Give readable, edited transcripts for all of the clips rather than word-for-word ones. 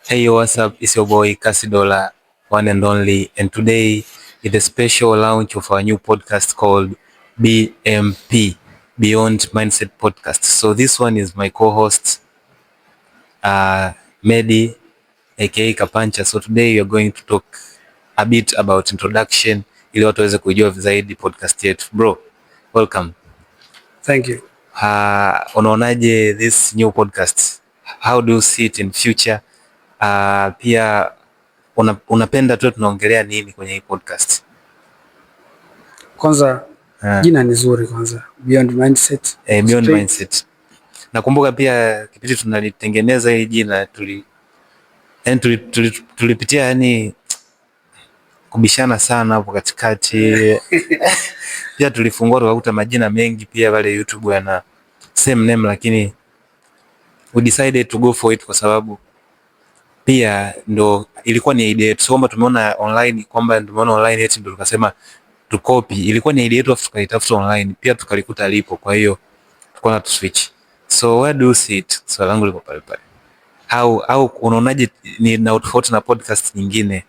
Hey, what's up? It's your boy Casidola, one and only, and today is a special launch of our new podcast called BMP, Beyond Mindset Podcast. So this one is my co-host Medi aka Kapancha. So today we are going to talk a bit about introduction ili watu waweze kujua zaidi podcast yetu. Bro, welcome. Thank you. Unaonaje this new podcast? How do you see it in future? Pia unapenda tu tunaongelea nini kwenye hii podcast? Kwanza jina ni zuri kwanza, Beyond Mindset. Beyond Straight. Mindset. Nakumbuka pia kipindi tunalitengeneza hili jina yani tulipitia yani kubishana sana hapo katikati. Pia tulifungua tukakuta majina mengi pia pale YouTube yana same name, lakini we decided to go for it kwa sababu pia ndo ilikuwa ni idea yetu, sio kwamba tumeona online, kwamba tumeona online eti ndo tukasema tucopy. Ilikuwa ni idea yetu afu tukaitafuta online pia tukalikuta lipo, kwa hiyo tukaona tu switch. So where do you see it? Swali langu liko pale pale. Au unaonaje ni na tofauti na podcast nyingine?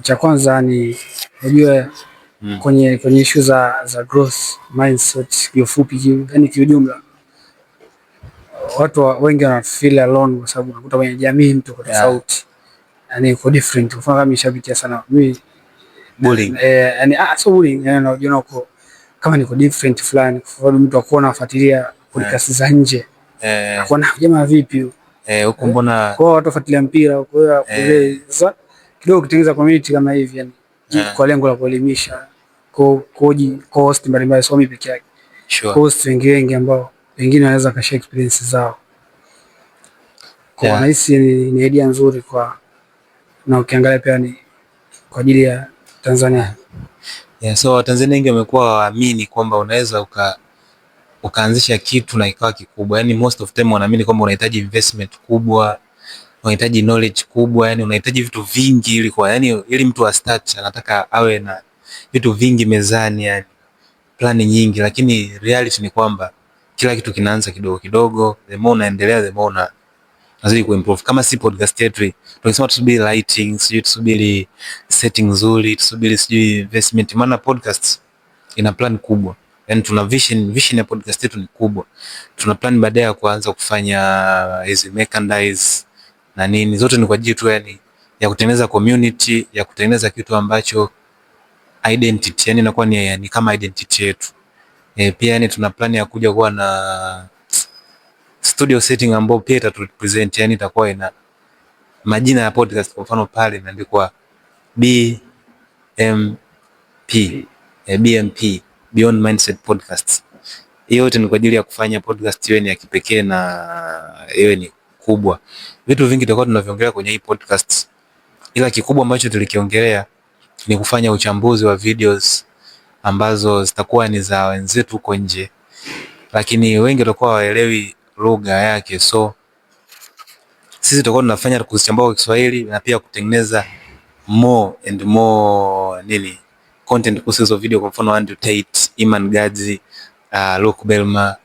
Cha kwanza ni unajua kwenye issue za growth mindset kiufupi, yani kiujumla, watu wengi wana feel alone kwa sababu unakuta kwenye jamii mtu uko tofauti, yani uko different. Kwa mfano kama nishapitia sana mimi Bullying. Yani so bullying, yani unajiona uko kama niko different fulani, kwa sababu mtu akuona afuatilia podcast za nje, akuona jamaa vipi huko mbona kwa watu wafuatilia mpira, kwa hiyo sasa kidogo kutengeneza community kama hivi yani kwa lengo la kuelimisha koji co-host mbalimbali, sio mimi peke yake, co-host wengi wengi ambao wengine wanaweza kashare experience zao. Kwa nahisi ni idea nzuri kwa na ukiangalia pia ni kwa ajili ya Tanzania. Yeah, so Watanzania wengi wamekuwa waamini kwamba unaweza ukaanzisha kitu na ikawa kikubwa. Yani most of them wanaamini kwamba unahitaji investment kubwa, unahitaji knowledge kubwa, yani unahitaji vitu vingi ili kwa yani ili mtu a start anataka awe na vitu vingi mezani, yani plani nyingi, lakini reality ni kwamba kila kitu kinaanza kidogo kidogo, the more unaendelea the more unazidi kuimprove. Kama si podcast yetu, tunasema tusubiri lighting, sijui tusubiri setting nzuri, tusubiri sijui investment, maana podcast ina plan kubwa. Yani tuna vision, vision ya podcast yetu ni kubwa. Tuna plan baadaye ya kuanza kufanya hizi merchandise na nini, zote ni kwa ajili tu yani ya kutengeneza community, ya kutengeneza kitu ambacho identity, yani inakuwa ni kama identity yetu. Pia yani tuna plan ya kuja kuwa na studio setting ambayo pia itaturepresent, yani itakuwa ina majina ya podcast. Kwa mfano pale imeandikwa BMP, BMP, Beyond Mindset Podcast. Hiyo yote ni kwa ajili ya kufanya podcast iwe ni ya kipekee na iwe ni kubwa. Vitu vingi tutakuwa tunaviongelea kwenye hii podcast, ila kikubwa ambacho tulikiongelea ni kufanya uchambuzi wa videos ambazo zitakuwa ni za wenzetu huko nje, lakini wengi watakuwa hawaelewi lugha yake, so sisi tutakuwa tunafanya kuzichambua kwa Kiswahili na pia kutengeneza more and more nini content kuhusu hizo video. Kwa mfano Andrew Tate, Iman Gadzhi, Luke Belmar,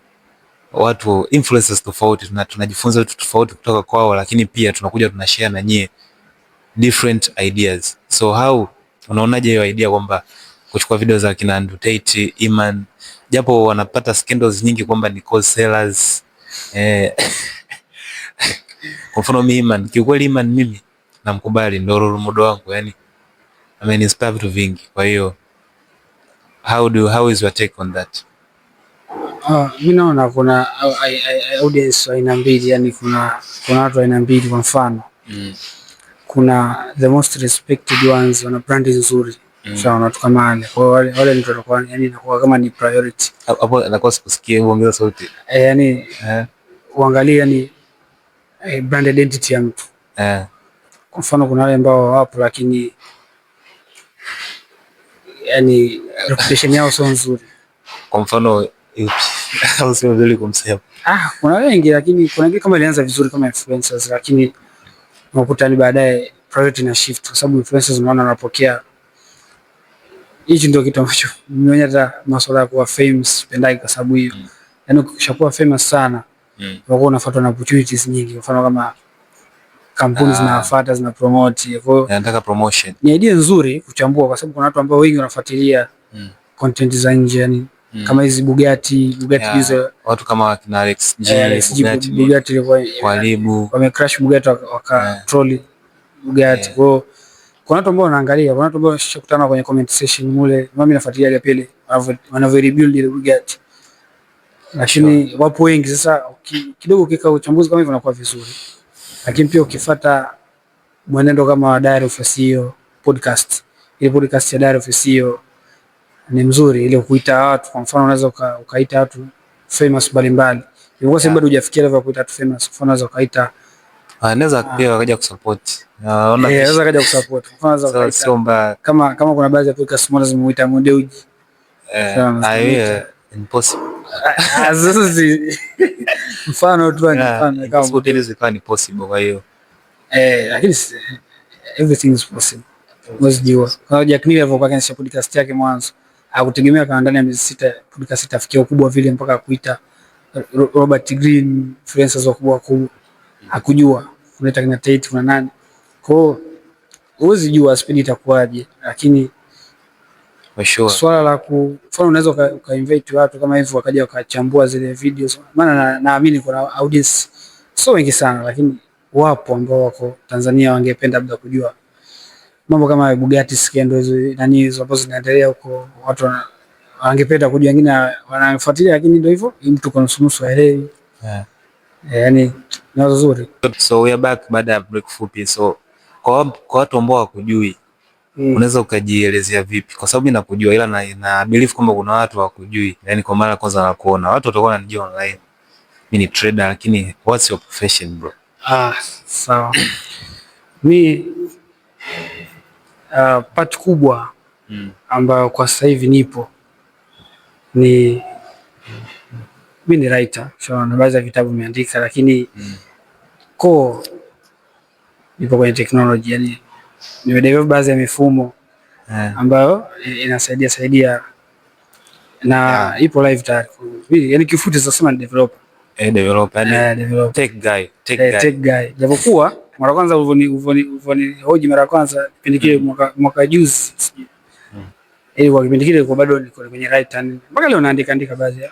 watu influencers tofauti, tunajifunza vitu tofauti kutoka kwao, lakini pia tunakuja tunashare na nyie different ideas. So how unaonaje hiyo idea kwamba kuchukua video za kina Andrew Tate, Iman, japo wanapata scandals nyingi kwamba ni course sellers. Kwa mfano mimi Iman, kiukweli Iman mimi namkubali, ndio role model wangu, yani ameniinspire vitu vingi. Kwa hiyo how is your take on that? Mi naona kuna audience aina mbili, yani kuna watu aina mbili. Kwa mfano kuna the most respected ones wana brand nzuri sawa, watu kama wale. Kwa hiyo wale ndio watakuwa yani inakuwa kama ni priority Hapo nakuwa sikusikia, hebu ongeza sauti. Yani uangalie yani brand identity ya mtu. Kwa mfano kuna wale ambao wapo lakini yani reputation yao sio nzuri. Kwa mfano yupi? Au sio vizuri kumsema? Ah, kuna wengi lakini kuna wengine kama ilianza vizuri kama influencers, lakini unakuta ni baadaye priority na shift, kwa sababu influencers unaona wanapokea. Hichi ndio kitu ambacho nimeona hata masuala ya kuwa famous sipendagi kwa sababu hiyo. Yaani ukishakuwa famous sana unakuwa unafuatwa na opportunities nyingi. Kwa mfano kama Kampuni zinawafuata, zina promote. Kwa hiyo Nataka promotion. Ni idea nzuri kuchambua kwa sababu kuna watu ambao wengi wanafuatilia content za nje, yani kama hizi Bugatti, Bugatti hizo. Watu kama kina Alex G, Alex G, Bugatti, Bugatti ilikuwa Kwalibu. Wame crash Bugatti, waka troll Bugatti. Kwa hiyo kuna watu ambao wanaangalia, kuna watu ambao washakutana kwenye comment section mule, mimi nafuatilia ile pele wanavyo rebuild ile Bugatti. Lakini wapo wengi sasa, kidogo ukika uchambuzi kama hivyo unakuwa vizuri. Lakini pia ukifuata mwenendo kama wa Diary of a CEO podcast, ile podcast ya Diary of a CEO ni mzuri, ile kuita watu, kwa mfano unaweza ukaita watu famous mbalimbali. Ilikuwa sasa bado hujafikia level ya kuita watu famous, kwa mfano unaweza ukaita Anaweza pia wakaja kusupport. Naona anaweza kaja kusupport. Kwa mfano unaweza ukaita sio mbaya. Kama kuna baadhi ya podcast moja zimemuita Mo Dewji. Sawa, Impossible. Sasa si mfano tu, ni mfano kama Impossible tena zikawa ni possible, kwa hiyo. Lakini everything is possible. Huwezi jua. Kwa hiyo Jack Nilay alivyokuwa akianzisha podcast yake mwanzo, hakutegemea kama ndani ya miezi 6 podcast itafikia ukubwa vile mpaka kuita Robert Greene, influencers wakubwa wakubwa. Hakujua kuna kina Tate, kuna nani. Kwa hiyo huwezi jua speed itakuwaje, lakini Sure. Swala la mfano unaweza uka invite watu kama hivyo wakaja wakachambua zile videos, maana naamini kuna audience sio wengi sana, lakini wapo ambao wako Tanzania wangependa labda kujua mambo kama Bugatti scandal hizo, nani hizo ambazo zinaendelea huko, watu wangependa kujua, wengine wanafuatilia, lakini ndio hivyo, mtu kwa nusu nusu haelewi. Yani ni wazo zuri. So we are back baada ya break fupi. So kwa watu ambao hawakujui, unaweza ukajielezea vipi? Kwa sababu mimi nakujua, ila na believe kwamba kuna watu hawakujui. Yani kwa mara kwanza nakuona, watu watakuwa wananijua online. Mimi ni trader, lakini what's your profession bro? Sawa. Mi part kubwa ambayo kwa sasa hivi nipo ni mimi ni writer. So na baadhi ya vitabu nimeandika, lakini core nipo kwenye technology, yani nimedevelop baadhi ya mifumo ambayo inasaidia saidia na ipo live tayari. Yani kifupi sasa ni developer. Developer, yani Developer. Tech guy, tech guy. Tech guy. Japokuwa mara kwanza ulivoni hoji mara kwanza kipindi kile mwaka juzi. Kwa kipindi kile kwa bado niko kwenye writer. Mpaka leo naandika andika baadhi ya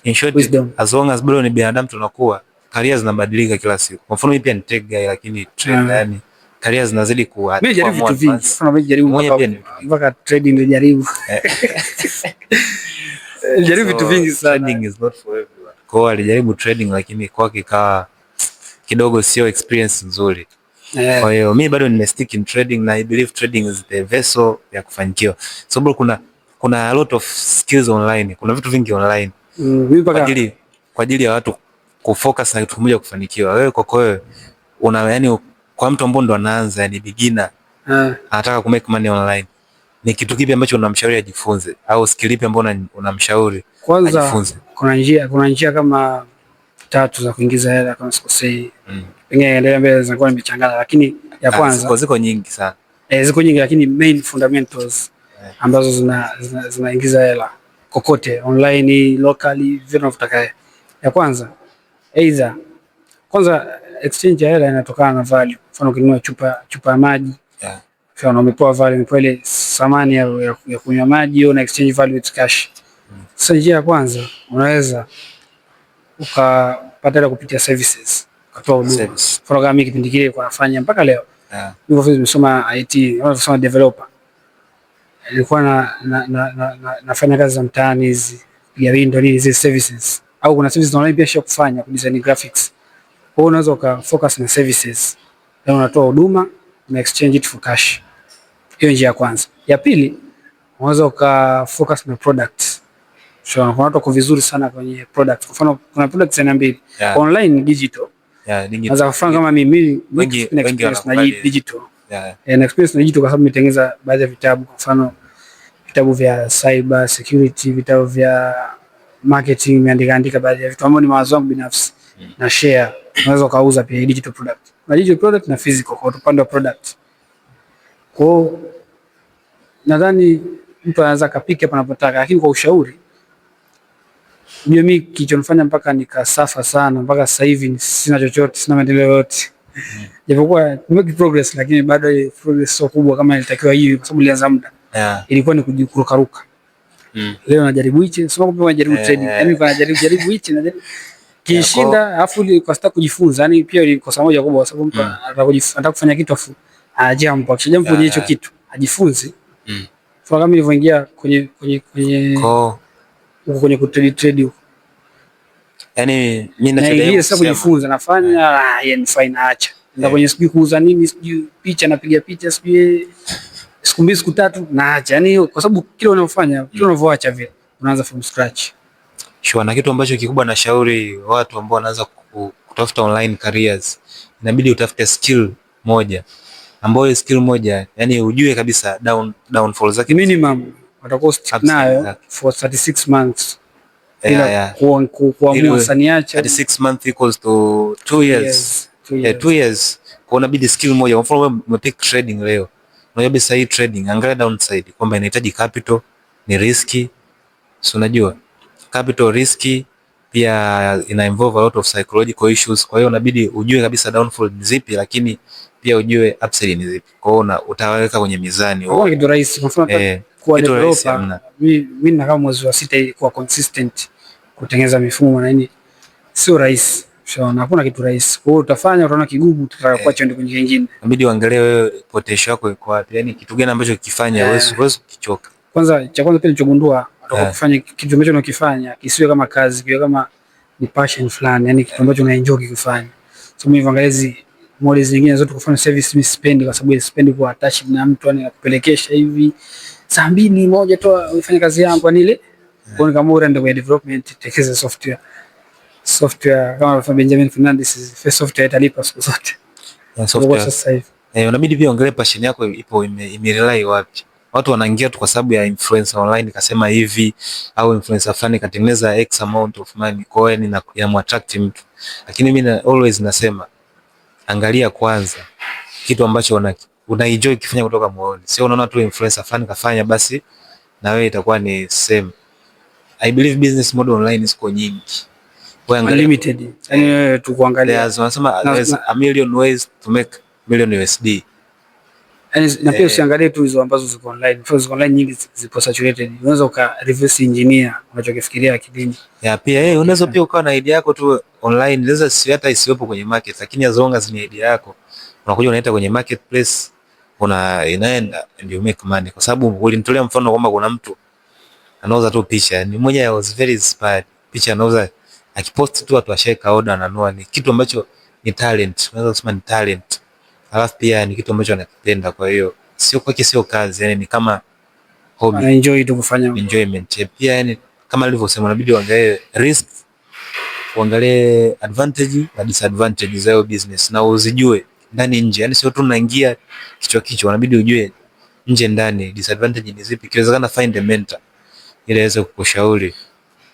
In short, wisdom. As long as bado ni binadamu tunakuwa, career zinabadilika kila siku. Kwa mfano mimi pia ni tech guy, lakini trader, yani career zinazidi kuwa Mimi najaribu kuwa vitu vingi. advanced. Mfano mimi najaribu Mmoja pia ni mpaka trading nilijaribu. Nilijaribu vitu So, vingi sana. Trading is not for everyone. Kwa hiyo alijaribu trading, lakini kwake ikawa kidogo sio experience nzuri. Kwa hiyo mimi bado nimestick in trading na I believe trading is the vessel ya kufanikiwa. So bro, kuna a lot of skills online, kuna vitu vingi online. Mimi mpaka Kwa ajili ya watu kufocus na kitu kimoja kufanikiwa. Wewe kwako wewe una, yani kwa mtu ambaye ndo anaanza, yani beginner, anataka ku make money online, ni kitu kipi ambacho unamshauri ajifunze au skill ipi ambayo unamshauri Kwanza, ajifunze? kuna njia kama tatu za kuingiza hela kama sikosei. Pengine endelea mbele zinakuwa nimechanganya, lakini ya kwanza Ziko nyingi sana. Ziko nyingi, lakini main fundamentals ambazo zinaingiza hela kokote online, locally, vile unavyotaka. Ya kwanza, either kwanza exchange ya hela inatokana na value. Mfano ukinunua chupa ya maji, mfano umepewa value, umepewa ile thamani ya kunywa maji, una exchange value with cash. Sasa njia ya kwanza unaweza ukapata hela kupitia services, ukatoa huduma. Service. Mfano kama mimi kipindi kile nilikuwa nafanya mpaka leo. Mimi kwa nimesoma IT, nimesoma developer. Nilikuwa nafanya kazi za mtaani hizi, piga window nini hizi services. Au kuna services online pia kufanya ku design graphics. Kwa hiyo unaweza uka focus na services. Then unatoa huduma na exchange it for cash. Hiyo njia ya kwanza. Ya pili, unaweza uka focus na product. So, kuna watu wako vizuri sana kwenye product. Kwa mfano kuna products aina mbili. Online digital. Yeah, digital. Naweza kufanya kama mimi, Wengi na experience na wanakubali. digital. Na experience na digital kwa sababu nimetengeneza baadhi ya vitabu, kwa mfano vitabu vya cyber security, vitabu vya marketing, nimeandika andika baadhi ya vitu ambavyo ni mawazo yangu binafsi na share. Unaweza ukauza pia digital product. Na digital product na physical kwa upande wa product. Kwa hiyo nadhani mtu anaweza akapika panapotaka, lakini kwa ushauri ndio mimi kilichonifanya mpaka nikasuffer sana mpaka sasa hivi sina chochote, sina maendeleo yoyote. Japokuwa make progress, lakini bado ile progress sio kubwa kama ilitakiwa hivi, kwa sababu ilianza muda. Ilikuwa ni kujikurukaruka. Leo najaribu hichi, sio kwamba najaribu trading. Yaani kwa najaribu jaribu hichi, najaribu kishinda, afu kwa sita kujifunza. Yani pia ni kosa moja kubwa, kwa sababu mtu anataka kufanya kitu afu anajump, akishajump kwenye hicho kitu ajifunze. Kwa kama nilivyoingia kwenye huko kwenye kutrade trade huko. Yani mimi ninachodai sasa kujifunza nafanya, ah, yani fine, acha. Ndio kwenye sijui kuuza nini, sijui picha, napiga picha sijui siku mbili siku tatu naacha. Yani kwa sababu kile unaofanya, kile unavyoacha vile unaanza from scratch. Sure, na kitu ambacho kikubwa nashauri watu ambao wanaanza kutafuta online careers, inabidi utafute skill moja ambayo skill moja yani ujue kabisa downfall zake minimum watakuwa stick nayo for 36 months bila kuamua saniacha. 36 months equals to 2 years. Yeah, 2 years. Kwa inabidi skill moja. Kwa mfano wewe umepick trading leo, unajua kabisa hii trading, angalia downside kwamba inahitaji capital, ni risky, so unajua capital risky pia ina involve a lot of psychological issues. Kwa hiyo inabidi ujue kabisa downfall ni zipi, lakini pia ujue upside ni zipi. Kwa hiyo utaweka kwenye mizani. Kwa kitu rahisi, kwa mfano kuwa developer, mimi na kama mwezi wa sita kuwa consistent kutengeneza mifumo na nini, sio rahisi. Ushaona, hakuna kitu rahisi. Kwa hiyo utafanya, utaona kigumu, utataka kuacha ndio kwenye kingine. Inabidi uangalie wewe potential yako iko wapi, yani kitu gani ambacho ukifanya huwezi kukichoka. Kwanza cha kwanza pia nilichogundua, kufanya kitu ambacho unakifanya kisiwe kama kazi, kiwe kama ni passion fulani, yani kitu ambacho unaenjoy kukifanya. So mimi niangalia hizi models nyingine zote, kufanya service mimi sipendi, kwa sababu sipendi kuwa attached na mtu, yani nakupelekesha hivi saa mbili moja tu ufanye kazi yangu, yani ile kwa ni kama ndio kwenye development, tekeza software kama Benjamin Fernandez, first software italipa siku zote. Yeah, software sasa hivi unabidi pia ongelee passion yako ipo ime rely wapi. Watu wanaingia tu kwa sababu ya influencer online kasema hivi au influencer fulani katengeneza x amount of money, kwa hiyo ni inamwattract mtu. Lakini mimi always nasema angalia kwanza kitu ambacho una enjoy kufanya kutoka moyoni, sio unaona tu influencer fulani kafanya basi na wewe itakuwa ni same. I believe business model online ziko nyingi. Wewe angalia unlimited, yani wewe tu kuangalia, wanasema there's a million ways to make million USD. Yani na pia usiangalie tu hizo ambazo ziko online. Kwa ziko online nyingi zipo saturated. Unaweza uka reverse engineer unachokifikiria akilini. Yeah, pia unaweza pia ukawa na idea yako tu online, inaweza si hata isiwepo kwenye market, lakini as long as ni idea yako unakuja unaita kwenye marketplace, una inaenda and you make money. Kwa sababu ulinitolea mfano kwamba kuna mtu anauza tu picha, ni mmoja, I was very inspired. Picha anauza, akipost tu watu washaweka order, ananua. Ni kitu ambacho ni talent, unaweza kusema ni talent, alafu pia ni kitu ambacho anakipenda, kwa hiyo sio kwake, sio kazi, yani ni kama hobby, ana enjoy tu kufanya enjoyment pia. Yani kama nilivyosema, inabidi uangalie risk, uangalie advantage na disadvantage za hiyo business na uzijue ndani nje, yani sio tu unaingia kichwa kichwa, inabidi ujue nje ndani disadvantage ni zipi. Ikiwezekana find a mentor ili aweze kukushauri.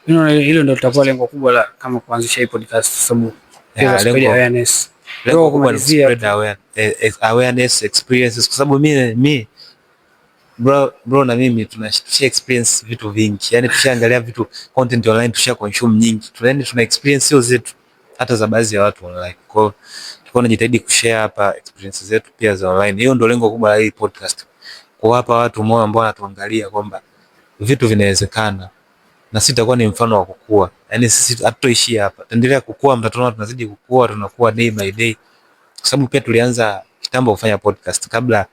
Hilo ndio litakuwa lengo kubwa la kama kuanzisha hii podcast, sababu spread awareness. Lengo kubwa ni spread awareness experiences, kwa sababu mi bro na mimi tusha experience vitu vingi, yani tushaangalia vitu content online, tusha consume nyingi, yani tuna experience sio zetu, hata za baadhi ya watu online. Kwa hiyo tulikuwa tunajitahidi kushare hapa experiences zetu pia za online. Hiyo ndio lengo kubwa la hii podcast, kuwapa watu moyo ambao wanatuangalia kwamba vitu vinawezekana, na sisi tutakuwa ni mfano wa kukua. Yani sisi hatutoishia hapa, tuendelea kukua, mtatuona tunazidi kukua, tunakuwa day by day, kwa sababu pia tulianza kitambo kufanya podcast kabla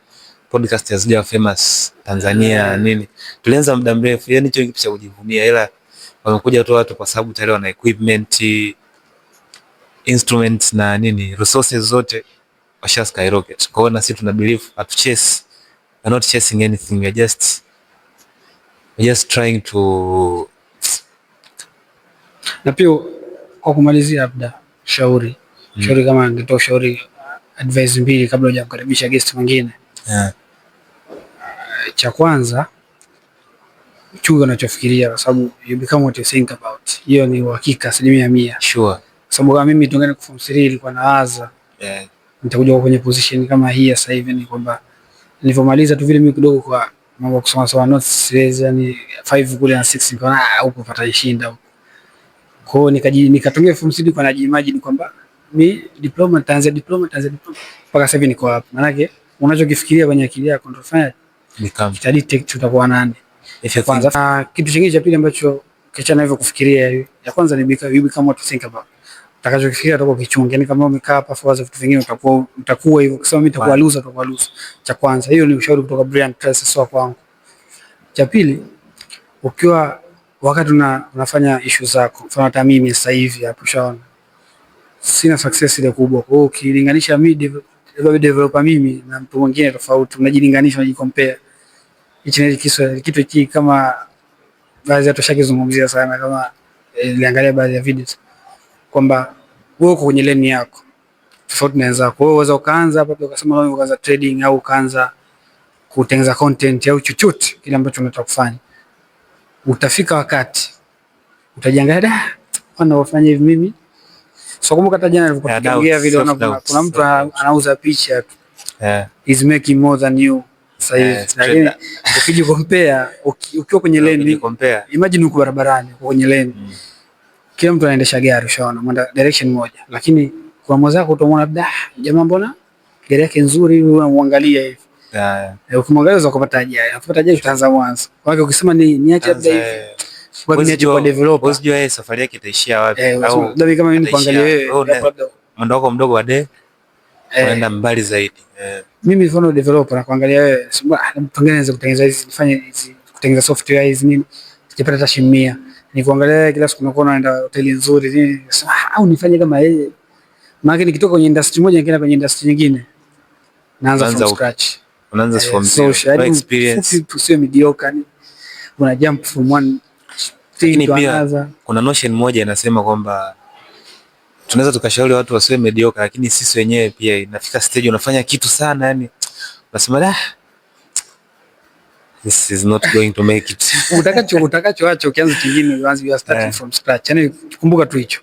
podcast hazijawa famous Tanzania nini, tulianza muda mrefu. Yani hicho kitu cha kujivunia, ila wamekuja tu watu kwa sababu tayari wana equipment, instruments na nini, resources zote washa skyrocket. Kwa hiyo na sisi tuna believe hatu chase, we are not chasing anything, we are just trying to. Na pia kwa kumalizia, labda shauri shauri, kama angetoa ushauri advice mbili kabla hujamkaribisha guest mwingine. Cha kwanza, chunga unachofikiria kwa sababu you become what you think about. Hiyo ni uhakika 100%. Kwa sababu kama mimi tungene form 3 ilikuwa nawaza nitakuja kwenye position kama hii sasa hivi, ni kwamba nilivyomaliza tu vile mimi kidogo kwa mambo kusoma soma notes siwezi, yani 5 kule na 6 nikaona ah, huko pata ishinda huko. Kwa hiyo nikatumia form 3 kwa najiimagine kwamba Mi diploma, nitaanza diploma, nitaanza diploma mpaka sasa hivi niko hapa. Maana unachokifikiria kwenye akili yako ndio fanya Become. Kita detect utakuwa nani. If you Kwanza think kitu kingine cha pili ambacho kiachana hivyo kufikiria, ya kwanza ni become, you become what you think about. Utakachokifikiria utakuwa kichungi. Yani kama umekaa hapa for vitu vingine utakuwa hivyo. Kusema mimi nitakuwa loser, utakuwa loser. Cha kwanza hiyo ni ushauri kutoka Brian Tracy, sio kwangu. Cha pili, ukiwa wakati unafanya issue zako, mfano hata mimi sasa hivi hapo ushaona sina success ile kubwa. Kwa hiyo ukilinganisha mimi developer mimi na mtu mwingine tofauti, unajilinganisha, unajicompare. Hichi ni kitu hiki kama baadhi ya watu washakizungumzia sana, kama niliangalia baadhi ya videos kwamba wewe uko kwenye lane yako tofauti na wenzako. Wewe unaweza ukaanza hapa ukasema wewe ukaanza trading au ukaanza kutengeneza content au chochote kile ambacho unataka kufanya. Utafika wakati utajiangalia, da, bwana wafanye hivi mimi. So kumbuka hata jana nilikuwa tukiongea vile, kuna mtu anauza picha tu. He's making more than you sasa hivi. Lakini ukijicompare, ukiwa kwenye lane, imagine uko barabarani, uko kwenye lane. Kila mtu anaendesha gari, ushaona, mwenda direction moja. Lakini kwa mwenzako utamwona labda jamaa mbona gari yake nzuri hivi, unamwangalia hivi. Ukimwangalia unaweza kupata ajali. Ukipata ajali utaanza mwanzo. Kwa hiyo ukisema ni niache labda hivi. Kwa niache kwa developer. Usijua yeye safari yake itaishia wapi au labda kama mimi kuangalia wewe labda mwendo wako mdogo wa de unaenda mbali zaidi. Mimi mfano developer na kuangalia wewe, mtengeneze kutengeneza hizi, nifanye hizi, kutengeneza software hizi nini, sijapata hata shilingi 100. Ni kuangalia kila siku unakuwa unaenda hoteli nzuri nini, au nifanye kama yeye. Maana nikitoka kwenye industry moja nikienda kwenye industry nyingine naanza from scratch. Unaanza from zero. No experience. Tusiwe mediocre, ni una jump from one thing to another. Kuna notion moja inasema kwamba tunaweza tukashauri watu wasiwe mediocre, lakini sisi wenyewe pia inafika stage unafanya kitu sana, yani unasema ah, this is not going to make it. Utakachoacha ukianza kingine, you are starting from scratch. Yani kumbuka tu hicho.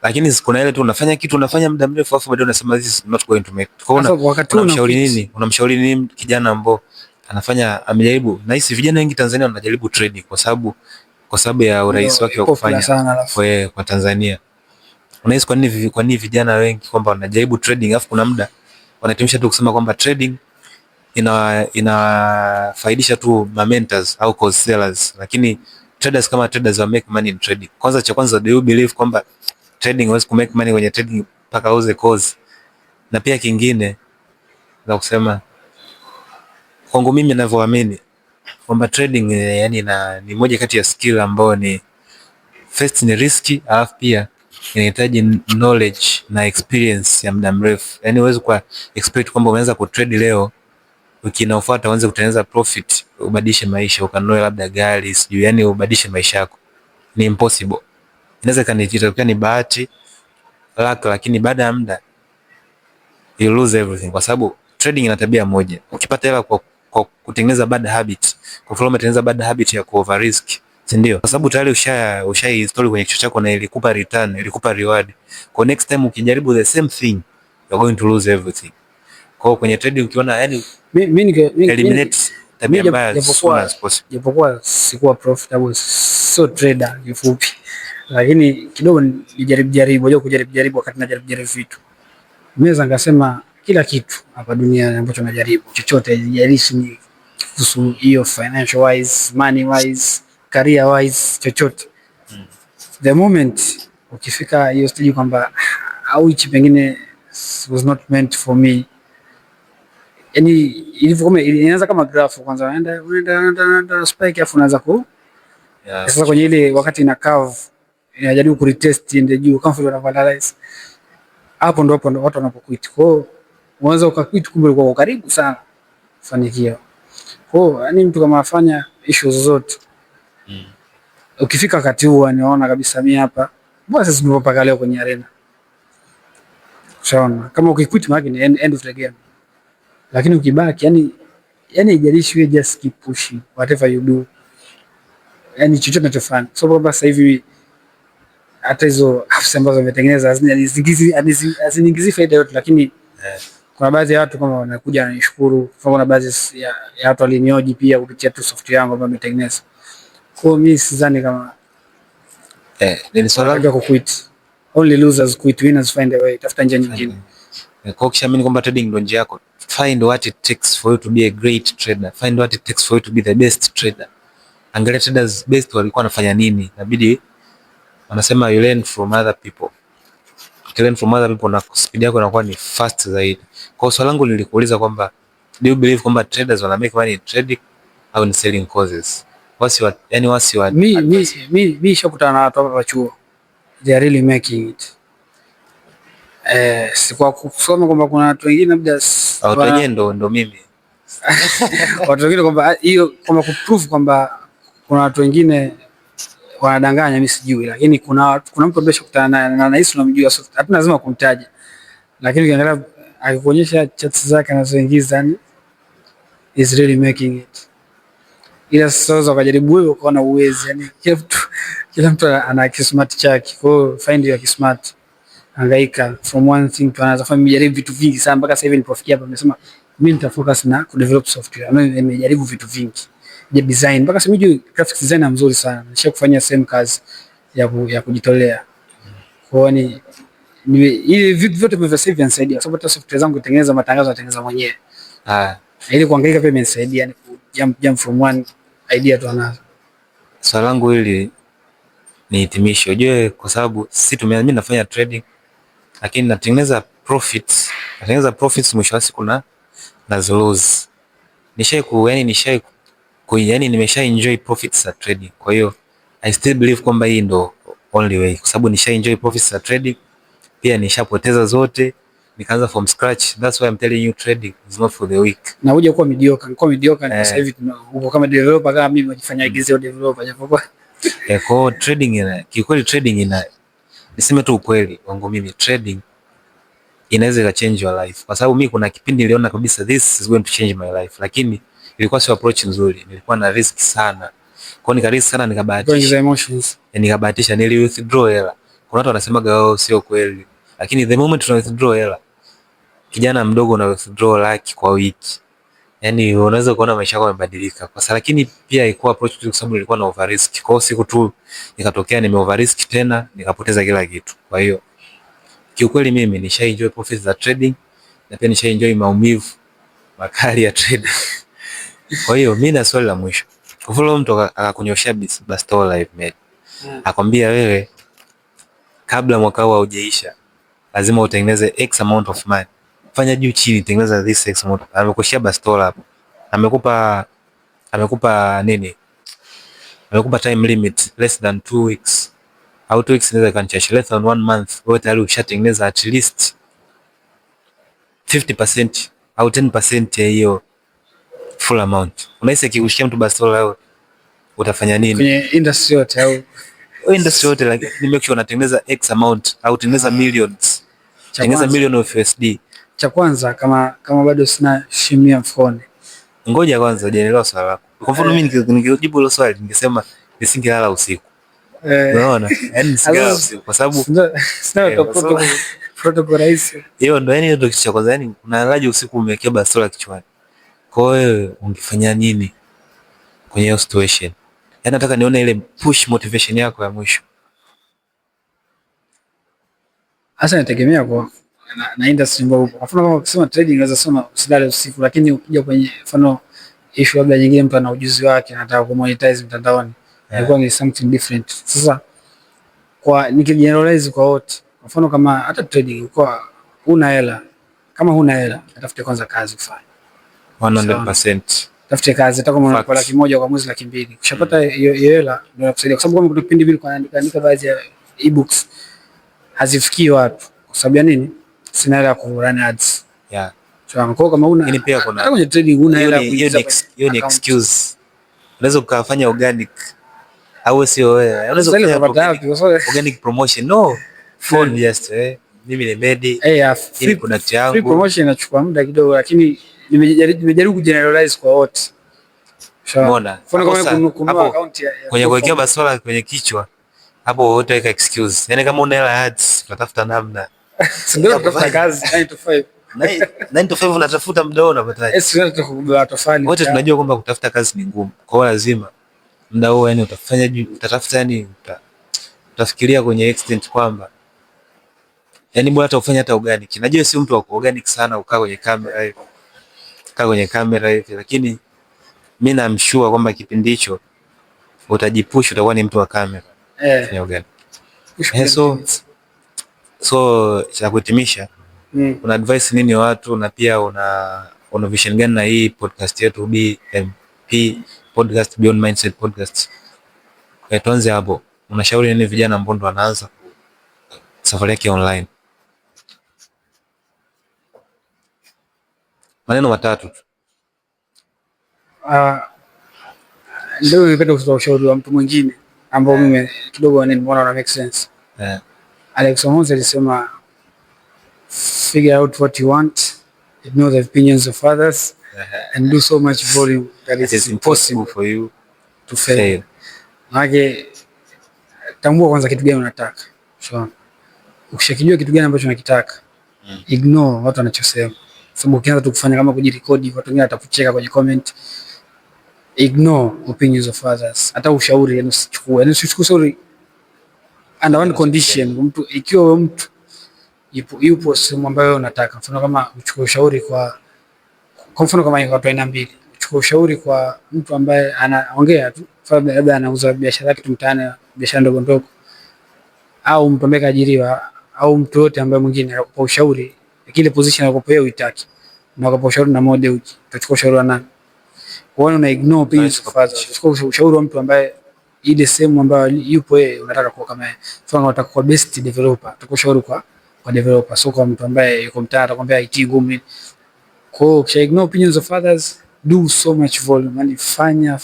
Lakini kuna ile tu unafanya kitu unafanya muda mrefu afu baadaye unasema this is not going to make it. Kwa hiyo unamshauri nini? Unamshauri nini kijana ambao anafanya amejaribu? Na hisi vijana wengi Tanzania wanajaribu trading kwa sababu ya urahisi wake wa kufanya kwa Tanzania. Unahisi kwa nini vijana wengi kwamba wanajaribu trading afu kuna muda wanatimisha tu kusema kwamba trading inafaidisha tu ma mentors au course sellers, lakini traders kama traders wa make money in trading. Kwanza cha kwanza, do you believe kwamba trading huwezi ku make money kwenye trading mpaka uze course? Na pia kingine za kusema kwangu mimi ninavyoamini kwamba trading yani na, ni moja kati ya skill ambayo ni first ni risky, alafu pia inahitaji knowledge na experience ya muda mrefu. Yani huwezi kwa expect kwamba umeanza ku trade leo, wiki inayofuata uanze kutengeneza profit, ubadilishe maisha, ukanunue labda gari sijui, yani ubadilishe maisha yako, ni impossible. Inaweza kanitokea ni bahati luck, lakini baada ya muda you lose everything, kwa sababu trading ina tabia moja, ukipata hela kwa kutengeneza bad habit, kwa mfano umetengeneza bad habit ya ku over risk, si ndio? Kwa sababu tayari usha install kwenye kichwa chako na ilikupa return, ilikupa reward. Kwa next time ukijaribu the same thing you are going to lose everything. Kwa hiyo kwenye trading ukiona yani mimi eliminate tabia mbaya as soon as possible. Japokuwa sikuwa profitable, so trader kifupi, lakini kidogo nijaribu jaribu, unajua kujaribu jaribu, wakati najaribu jaribu vitu, mimi naweza nikasema kila kitu hapa duniani ambacho najaribu chochote, haijalishi ni kuhusu hiyo financial wise, money wise, career wise, chochote. The moment ukifika hiyo stage kwamba au hichi pengine was not meant for me, yani ilivyo kama inaanza kama graph kwanza, unaenda unaenda unaenda spike, afu unaanza ku sasa kwenye ile wakati ina curve inajaribu ku retest iende juu, kama vile wanavyo hapo, ndo hapo ndo watu wanapoquit. Kwa hiyo unaweza ukaquit, kumbe ulikuwa karibu sana kufanikiwa. Kwa hiyo yani mtu kama afanya issues zozote ukifika wakati huo anaona kabisa mimi hapa, mbona sasa tupo mpaka leo kwenye arena. Ushaona kama ukiquit maana ni end of the game, lakini ukibaki yani haijalishi, wewe just keep pushing whatever you do, yani chochote unachofanya. So kwamba sasa hivi hata hizo apps ambazo wametengeneza haziniingizii faida yote, lakini kuna baadhi ya watu kama wanakuja wananishukuru. Kwa kuna baadhi ya watu walinioji pia kupitia tu software yangu ambayo nimetengeneza. Kwa hiyo mimi sidhani kama Ni swali langu kuquit. Only losers quit, winners find a way. Tafuta njia nyingine. Kwa ukishaamini kwamba trading ndio njia yako, find what it takes for you to be a great trader. Find what it takes for you to be the best trader. Angalia traders best walikuwa wanafanya nini. Inabidi wanasema you learn from other people. You learn from other people na speed yako inakuwa ni fast zaidi. Kwa swali langu nilikuuliza kwamba do you believe kwamba traders wana make money in trading au in selling courses? Wasi wa, yani wasi wa Mi shakutana na watu hapa chuo. They are really making it. Si kwa kusoma kwamba kuna watu wengine labda watu wenyewe ndo mimi. Watu wengine kwamba hiyo kwamba kuprove kwamba kuna watu wengine wanadanganya, mimi sijui, lakini kuna mtu ambaye shakutana naye na nahisi unamjua, so hatuna lazima kumtaja, lakini ukiangalia akikuonyesha chats zake anazoingiza, yani is really making it. Ila sasa ukajaribu wewe ukaona uwezi, yani kila mtu ana kismart chake. Kwa hiyo find your kismart, hangaika from one thing to another. Kwa nimejaribu vitu vingi sana mpaka sasa hivi nilipofikia hapa, nimesema mimi nitafocus na kudevelop software. Mimi nimejaribu vitu vingi ya design mpaka sasa hivi graphics designer mzuri sana, nisha kufanya same kazi ya kujitolea. Kwa hiyo ni ili vitu vyote vya sasa hivi vinanisaidia, kwa sababu hata software zangu kutengeneza matangazo natengeneza mwenyewe. Ili kuhangaika pia imenisaidia, yani ku jump from one idea to another. Swali langu hili ni hitimisho. Ujue kwa sababu si tumia mimi nafanya trading lakini natengeneza profits mwisho wa siku na lose. Nishai ku yani nishai ku yani nimesha enjoy profits za trading. Kwa hiyo I still believe kwamba hii ndo only way, kwa sababu nisha enjoy profits za trading, pia nishapoteza zote, nikaanza from scratch. That's why I'm telling you trading is not for the weak. Na uje kuwa mediocre, kuwa mediocre ni sasa hivi uko kama developer kama mimi najifanya igizio developer japokuwa Kwa hiyo trading ina kiukweli, trading ina, niseme tu ukweli wangu mimi, trading inaweza ika change your life, kwa sababu mimi kuna kipindi niliona kabisa this is going to change my life, lakini ilikuwa sio approach nzuri, nilikuwa na risk sana, kwa hiyo nika risk sana, nikabahatisha emotions, nikabahatisha, nili withdraw hela. Kuna watu wanasemaga wao sio kweli, lakini the moment una withdraw hela, kijana mdogo una withdraw laki kwa wiki, yani unaweza kuona maisha yako yamebadilika. Kwa sababu lakini pia ilikuwa approach tu, kwa sababu nilikuwa na over risk. Kwa hiyo siku tu ikatokea nime over risk tena nikapoteza kila kitu. Kwa hiyo kiukweli mimi nisha enjoy profits za trading na pia nisha enjoy maumivu makali ya trading. Kwa hiyo mimi na swali la mwisho. Kwa mfano mtu akakunyoshia bastola hivi mate. Akwambia wewe kabla mwaka huu haujaisha lazima utengeneze x amount of money. Fanya juu chini, tengeneza this x amount. Amekushia bastola hapo. Amekupa nini? Amekupa time limit less than 2 weeks. Au 2 weeks inaweza ikawa less than 1 month. Wewe tayari ushatengeneza at least 50% au 10% ya hiyo full amount. Unahisi akikushikia mtu bastola leo utafanya nini? Kwenye industry yote au industry yote, lakini make sure unatengeneza x amount au tengeneza millions. Tengeneza million of USD. Cha kwanza kama bado sina shilingi mfukoni. Ngoja kwanza hujaelewa swali lako. Kwa mfano mimi nikijibu hilo swali ningesema nisingelala usiku. Unaona? Yaani nisingelala usiku kwa sababu sina protocol rahisi. Hiyo ndo, yani ndio kitu cha kwanza, yani unalalaje usiku umewekea bastola kichwani? Kwa hiyo ungefanya nini kwenye hiyo situation? Yaani nataka nione ile push motivation yako ya mwisho. Hasa inategemea kwa na industry ambayo upo. Kwa mfano kama ukisema trading unaweza sema usilale usiku, lakini ukija kwenye mfano issue labda nyingine, mtu ana ujuzi wake anataka kumonetize mtandaoni, ilikuwa ni something different. Sasa kwa nikigeneralize kwa wote, kwa mfano kama hata trading kwa huna hela, kama huna hela, tafute kwanza kazi ufanye. 100%. Tafute kazi hata kama unalipa 100,000 kwa mwezi, 200,000. Ukishapata hiyo hela ndio inakusaidia, kwa sababu kama kuna kipindi mimi nilikuwa naandika andika baadhi ya ebooks hazifikii watu kwa sababu ya nini? Sina hela ya ku run ads. So, kwa kama una Lakini pia kuna hata kwenye trading huna hela ya hiyo kuingiza hiyo ni account. excuse. Unaweza ukafanya organic au sio wewe? Unaweza Sasa kufanya utapata organic, wapi? Kwa sababu organic promotion. No, phone just mimi ni Medi. Hii ni product free yangu. Promotion inachukua muda kidogo, lakini nimejaribu kugeneralize kwa wote. Sawa. Umeona? Mfano kama Hapo kununua hapo account ya kwenye kuwekea platform. bastola kwenye kichwa hapo wote weka excuse. Yaani kama una hela ya ads utatafuta namna. Si ndio kutafuta kazi 9 to 5. 9 to 5 unatafuta muda huo unapataje? Eh, si ndio kubeba tofali. Wote tunajua kwamba kutafuta kazi ni ngumu. Kwa hiyo lazima muda huo yani utafanya utatafuta yani utafikiria kwenye extent kwamba Yaani bora hata ufanye hata organic. Najua si mtu wa organic sana ukaa kwenye kamera hivi. Kaa kwenye kamera hivi, lakini mimi namshua kwamba kipindi hicho utajipush, utakuwa ni mtu wa kamera. Eh. Organic. So cha kuhitimisha, una advice nini watu na pia una vision gani na hii podcast yetu BMP Podcast, Beyond Mindset Podcast? Tuanze hapo. Unashauri nini vijana ambao ndo wanaanza safari yake online? Maneno matatu tu. Ndio ningependa kutoa ushauri wa mtu mwingine ambao mimi kidogo nimeona una make sense. Alex Hormozi alisema figure out what you want, ignore the opinions of others and do so much volume that it is impossible for you to fail. Maana tambua kwanza kitu gani unataka. Sawa. Ukishakijua kitu gani ambacho unakitaka, ignore watu wanachosema. Sababu ukianza tu kufanya kama kujirekodi, watu wengine watakucheka kwenye comment. Ignore opinions of others. Hata ushauri yani usichukue. Yani usichukue ushauri under one condition, mtu ikiwa wewe mtu yupo sehemu ambayo unataka. Mfano kama uchukue ushauri kwa mfano kama watu aina mbili. Uchukue ushauri kwa mtu ambaye anaongea tu, labda anauza biashara yake tu mtaani, biashara ndogo ndogo, au mtu ambaye kaajiriwa, au mtu yote ambaye mwingine akakupa ushauri kile position anakupa yeye uitaki, na akakupa ushauri na mode uji, utachukua ushauri wa nani? Kwa hiyo una ignore opinions of others. Utachukua ushauri wa mtu ambaye ile sehemu ambayo yupo yeye unataka kuwa kama yeye. Mfano unataka kuwa best developer, utachukua ushauri kwa developer, sio kwa mtu ambaye yuko mtaani atakwambia IT ngumu. Kwa hiyo ukisha ignore opinions of others, do so much volume, yani fanya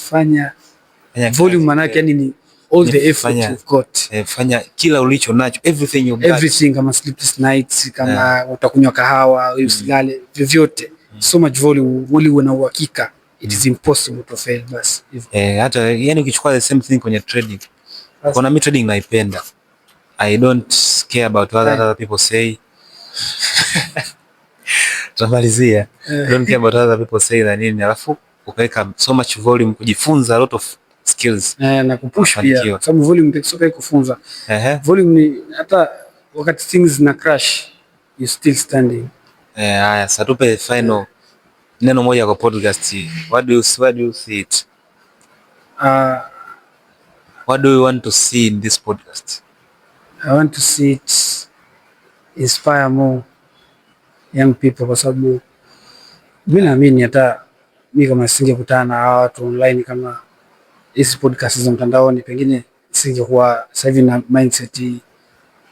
volume, maana yake yani ni all the effort you've got. Fanya kila ulicho nacho, everything you got. Everything, kama sleepless nights, kama utakunywa kahawa, usilale, vyovyote. So much volume, uli una uhakika it is impossible to fail, bas. Hata yani ukichukua the same thing kwenye trading. Kuna mimi trading naipenda. I don't care about what other people say. Tunamalizia. Don't care about other people say na nini, alafu ukaweka so much volume kujifunza a lot of skills. Na kupush pia. Sababu volume sio pekee kufunza. Volume ni hata wakati things na crash you still standing. Haya, sasa tupe final neno moja kwa podcast hii. What do you see it? What do you want to see in this podcast? I want to see it inspire more young people, kwa sababu mimi naamini hata mimi kama singekutana na hawa watu online, kama hizi podcast za mtandaoni, pengine singekuwa sasa hivi na mindset hii.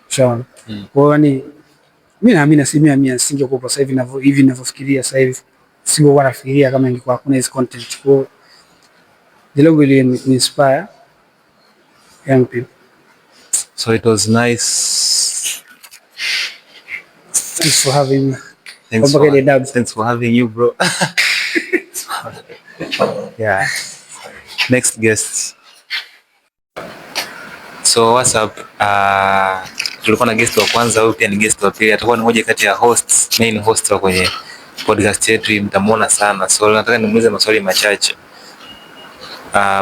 Ushaona? Kwa hiyo yani mimi naamini 100% singekuwa sasa hivi hivi ninavyofikiria sasa hivi. Singekuwa nafikiria kama ingekuwa hakuna hizi content. Kwa hiyo the logo will inspire young people. So it was nice. Thanks for having me. Thanks for having you, bro. Yeah. Next guest. So what's up? Tulikuwa na guest wa kwanza, huyu pia ni guest wa pili. Atakuwa ni mmoja kati ya hosts, main host wa kwenye podcast yetu, mtamuona sana. So nataka nimuulize maswali machache.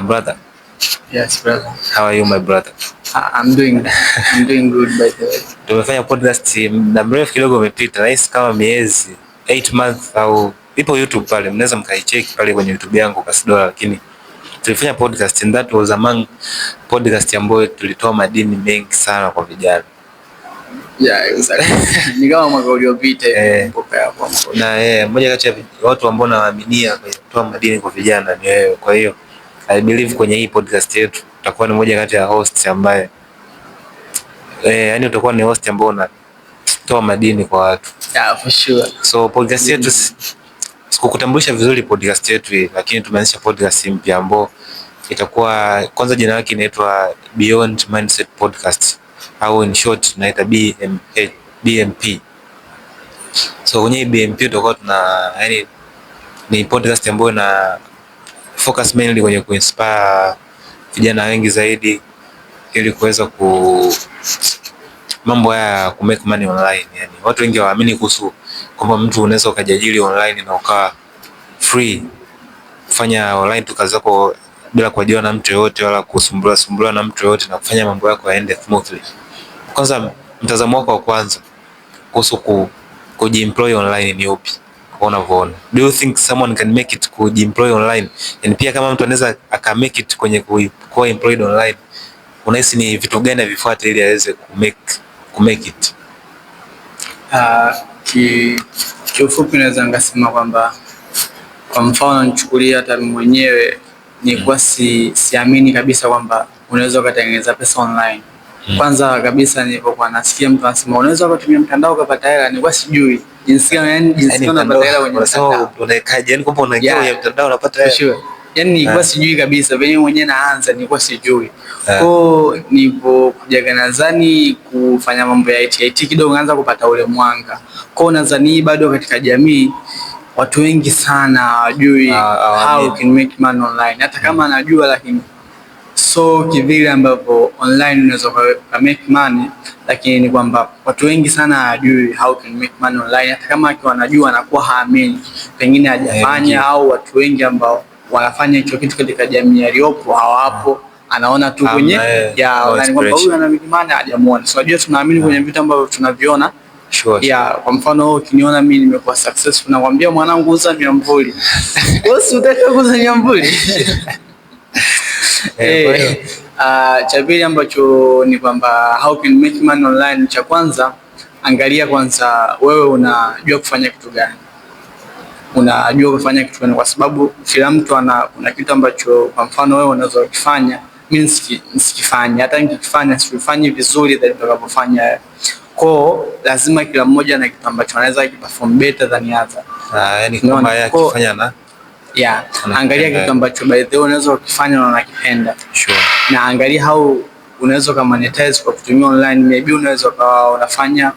Brother. Yes, brother. How are you, my brother? I'm doing good, by the way. Tumefanya podcast muda mrefu kidogo umepita, nahisi kama miezi 8 months au ipo YouTube pale, mnaweza mkaicheck pale kwenye YouTube yangu Kasidola, lakini tulifanya podcast and that was among podcast ambayo tulitoa madini mengi sana kwa vijana. Yeah, exactly. Ni kama mwaka uliopita hivi, mpoka hapo. Na mmoja kati ya watu ambao nawaaminia kwenye kutoa madini kwa vijana ni wewe. Kwa hiyo I believe kwenye hii podcast yetu utakuwa ni mmoja kati ya hosts ambaye yani utakuwa ni host ambaye unatoa madini kwa watu. Yeah, for sure. So podcast yetu sikukutambulisha vizuri podcast yetu hii, lakini tumeanzisha podcast mpya ambayo itakuwa kwanza jina lake inaitwa Beyond Mindset Podcast au in short tunaita BMP. So kwenye BMP tutakuwa tuna yani ni podcast ambayo ina focus mainly kwenye kuinspire vijana wengi zaidi ili kuweza ku mambo haya ku make money online. Yani watu wengi hawaamini kuhusu kwamba mtu unaweza ukajiajiri online na ukawa free kufanya online tu kazi zako bila kuajiriwa na mtu yoyote wala kusumbuliwa sumbuliwa na mtu yoyote na kufanya mambo yako yaende smoothly. Kwanza mtazamo wako wa kwanza kuhusu kujiemploy online ni upi kwa unavyoona? Do you think someone can make it kujiemploy online? And pia kama mtu anaweza aka make it kwenye kuwa employed online, unahisi ni vitu gani avifuate ili aweze ku make it? Kiufupi naweza nikasema kwamba kwa mfano nichukulie hata mimi mwenyewe nilikuwa siamini kabisa kwamba unaweza ukatengeneza pesa online. Kwanza kabisa nilipokuwa nasikia mtu anasema unaweza ukatumia mtandao ukapata hela, nilikuwa sijui jinsi gani, yani jinsi gani unapata hela kwenye mtandao. Unaekaje? Yani kwamba unaingia kwenye mtandao unapata hela. Sure. Yani nilikuwa sijui kabisa, venyewe mwenyewe naanza nilikuwa sijui. Kwa nilipokuja nadhani kufanya mambo ya IT IT kidogo naanza kupata ule mwanga. Kwa nadhani bado katika jamii watu wengi sana hawajui how you can make money online. Hata kama anajua lakini so kivile ambavyo online unaweza ka make money, lakini ni kwamba watu wengi sana hawajui how can make money online. Hata kama akiwa anajua anakuwa haamini, pengine hajafanya, au watu wengi ambao wanafanya hicho kitu katika jamii aliyopo hawapo, anaona tu kwenye ya online kwamba huyu ana make money, hajamuona. So unajua tunaamini kwenye vitu ambavyo tunaviona. Ya, kwa mfano wewe ukiniona mimi nimekuwa successful nakwambia mwanangu uza miamvuli. Wewe si utaka kuuza miamvuli? Eh, cha pili ambacho ni kwamba how can make money online, cha kwanza angalia kwanza wewe unajua kufanya kitu gani, unajua kufanya kitu gani, kwa sababu kila mtu ana kuna kitu ambacho kwa mfano wewe unaweza kufanya, mimi nisikifanye, hata nikikifanya sifanyi vizuri zaidi utakavyofanya. Kwa lazima kila mmoja na kitu ambacho anaweza kiperform better than other. Ah, yani kama yeye akifanya na yeah, angalia kitu ambacho by the way unaweza ukifanya na unakipenda. Na angalia how unaweza ka monetize kwa kutumia online. Maybe unaweza ukawa unafanya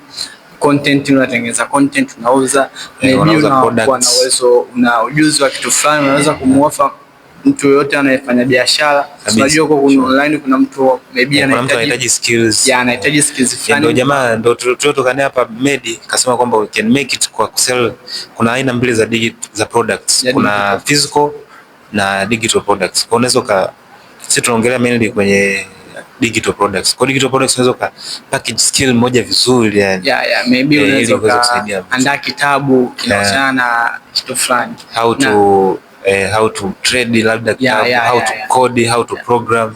content, unatengeneza content unauza. Maybe unakuwa na uwezo, una ujuzi wa kitu fulani, unaweza kumuofa mtu yoyote anayefanya biashara. Unajua kwa kuna online kuna mtu maybe anahitaji skills. Yeah, anahitaji skills fulani. Ndio jamaa ndio tuliotoka hapa Medi kasema kwamba we can make it kwa kusell. Kuna aina mbili za digital za products. Yeah, kuna digital physical na digital products. Kwa unaweza ka sisi tunaongelea mainly kwenye digital products. Kwa digital products unaweza ka package skill moja vizuri yani. Yeah, maybe unaweza andaa kitabu kinahusiana na kitu fulani. How to how to trade labda kitabu, how to code, how to program,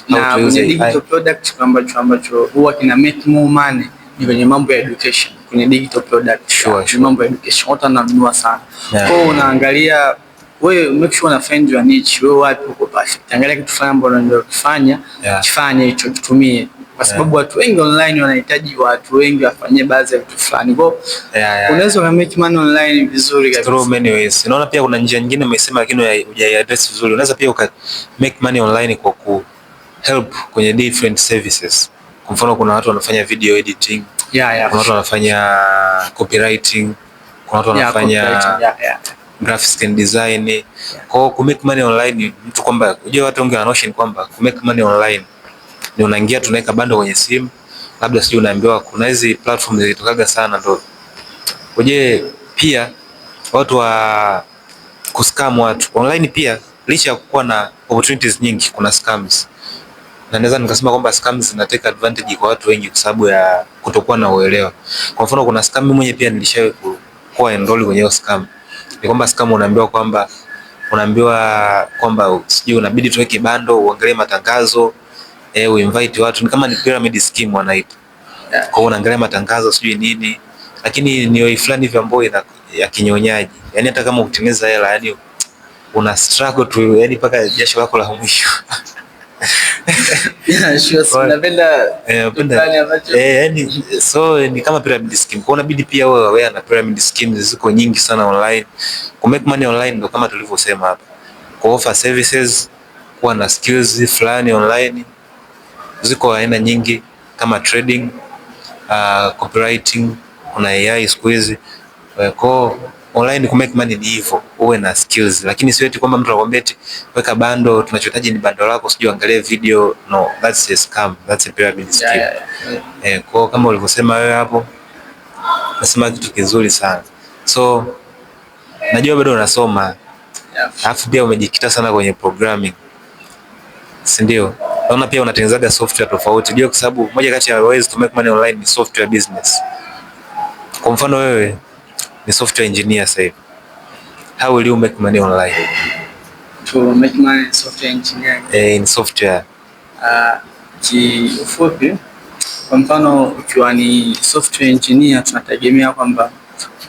how na to use digital product ambacho huwa kina make more money ni kwenye mambo ya education, kwenye digital product. Sure. Mambo ya education watu wananunua sana. Kwa hiyo unaangalia wewe, make sure una find your niche, wewe wapi uko perfect. Angalia kitu fulani ambacho unajua kufanya, kifanye hicho, kitumie kwa sababu watu wengi online wanahitaji watu wengi wafanyie baadhi ya vitu fulani. Kwa unaweza ku make money online vizuri kabisa. Through many ways. Unaona pia kuna njia nyingine umesema lakini hujaiaddress vizuri. Unaweza pia uka make money online kwa ku help kwenye different services. Kwa mfano kuna watu wanafanya video editing, kuna watu wanafanya copywriting, kuna watu wanafanya graphics and design. Kwa hiyo ku make money online mtu kwamba unajua watu wengi wana notion kwamba ku make money online ni unaingia tunaweka bando kwenye simu, labda sijui unaambiwa kuna hizi platform zilitokaga sana ndo. Uje pia watu wa kuscam watu online pia, licha ya kuwa na opportunities nyingi, kuna scams, na naweza nikasema kwamba scams zina take advantage kwa watu wengi kwa sababu ya kutokuwa na uelewa. Kwa mfano kuna scam, mimi mwenyewe pia nilishawahi kuwa enroll kwenye hiyo scam. Ni kwamba scam unaambiwa kwamba sijui unabidi tuweke bando uangalie matangazo, uinvite watu, ni kama ni pyramid scheme wanaita. Kwa hiyo unaangalia matangazo sijui nini, lakini ni way fulani hivi ambayo ina ya kinyonyaji. Yani hata kama ukitengeneza hela, yani una struggle tu, yani mpaka jasho lako la mwisho. Yeah, sure. Si napenda Napenda yani so ni kama pyramid scheme. Kwa unabidi pia wewe aware na pyramid schemes ziko nyingi sana online. Ku make money online ndo kama tulivyosema hapa. Ku offer services, kuwa na skills fulani online. Ziko aina nyingi kama trading, copywriting, kuna AI siku hizi. Kwa online ku make money ni hivyo, uwe na skills, lakini sio eti kwamba mtu anakuambia eti weka bando, tunachohitaji ni bando lako, sijui angalie video. No, that's a scam, that's a pyramid scheme. Kwa kama ulivyosema wewe hapo, nasema kitu kizuri sana. So najua bado unasoma, alafu pia umejikita sana kwenye programming, si ndio? Naona pia unatengenezaga software tofauti, jua kwa sababu moja kati ya ways to make money online ni software business. Kwa mfano wewe ni software engineer sasa hivi, how will you make money online? To make money in software engineering. In software. Kiufupi, kwa mfano ukiwa ni software engineer, tunategemea kwamba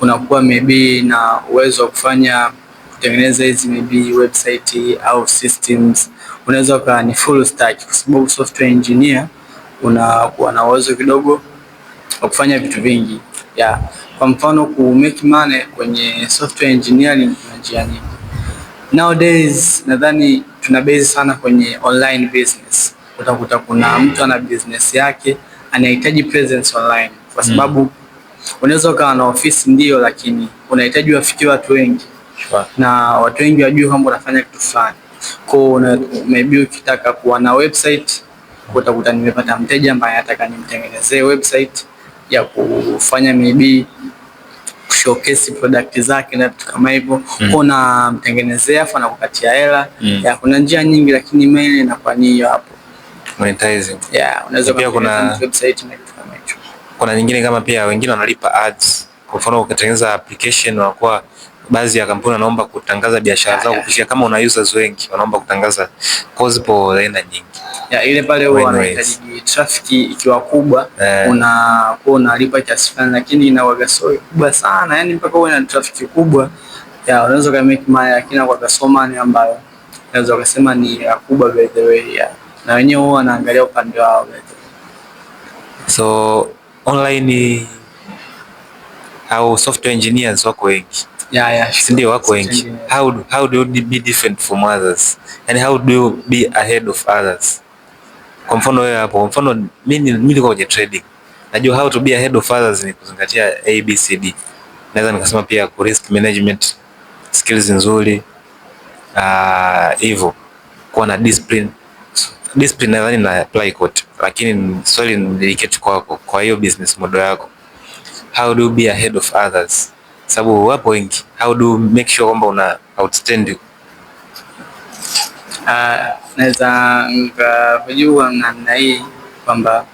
unakuwa maybe na uwezo wa kufanya kutengeneza hizi maybe website au systems. Unaweza ukawa ni full stack, kwa sababu software engineer unakuwa na uwezo kidogo wa kufanya vitu vingi. Yeah. Kwa mfano ku make money kwenye software engineering kuna njia nyingi. Nowadays nadhani tuna base sana kwenye online business. Utakuta kuna mtu ana business yake anahitaji presence online, kwa sababu unaweza ukawa na ofisi ndio, lakini unahitaji wafikie watu wengi na watu wengi wajue kwamba unafanya kitu fulani. Kwa hiyo maybe ukitaka kuwa na website, utakuta nimepata mteja ambaye anataka nimtengenezee website ya kufanya maybe showcase product zake na vitu kama hivyo. Kwa unamtengenezea afu anakupatia hela. Ya, kuna njia nyingi lakini main inakuwa ni hiyo hapo. Monetizing. Yeah, unaweza pia kuna website na kitu kama hicho. Kuna nyingine kama pia wengine wanalipa ads. Kwa mfano ukitengeneza application, wanakuwa baadhi ya kampuni wanaomba kutangaza biashara zao kupitia, kama una users wengi wanaomba kutangaza, kwa zipo aina nyingi. Ya, ile pale huwa wanahitaji traffic ikiwa kubwa, unakuwa unalipa kiasi fulani, lakini inakuwa sio kubwa sana, yani mpaka uwe na traffic kubwa ya unaweza ka make money, lakini inakuwa so money ambayo unaweza kusema ni kubwa by the way ya. Na wenyewe huwa wanaangalia upande wao by the way. So online au software engineers wako wengi. Yeah, si ndio? Wako wengi. How do you be different from others? Yani how do you be ahead of others? Kwa mfano wewe hapo, kwa mfano mimi nilikuwa kwenye trading. Najua how to be ahead of others ni kuzingatia A B C D. Naweza nikasema pia ku risk management skills nzuri, hivyo kuwa na discipline. Discipline nadhani na apply kote, lakini swali ni dedicate kwako, kwa hiyo business model yako. How do you be ahead of others? Sababu wapo wengi. How do you make sure kwamba una outstand? Naweza nikakujua namna hii kwamba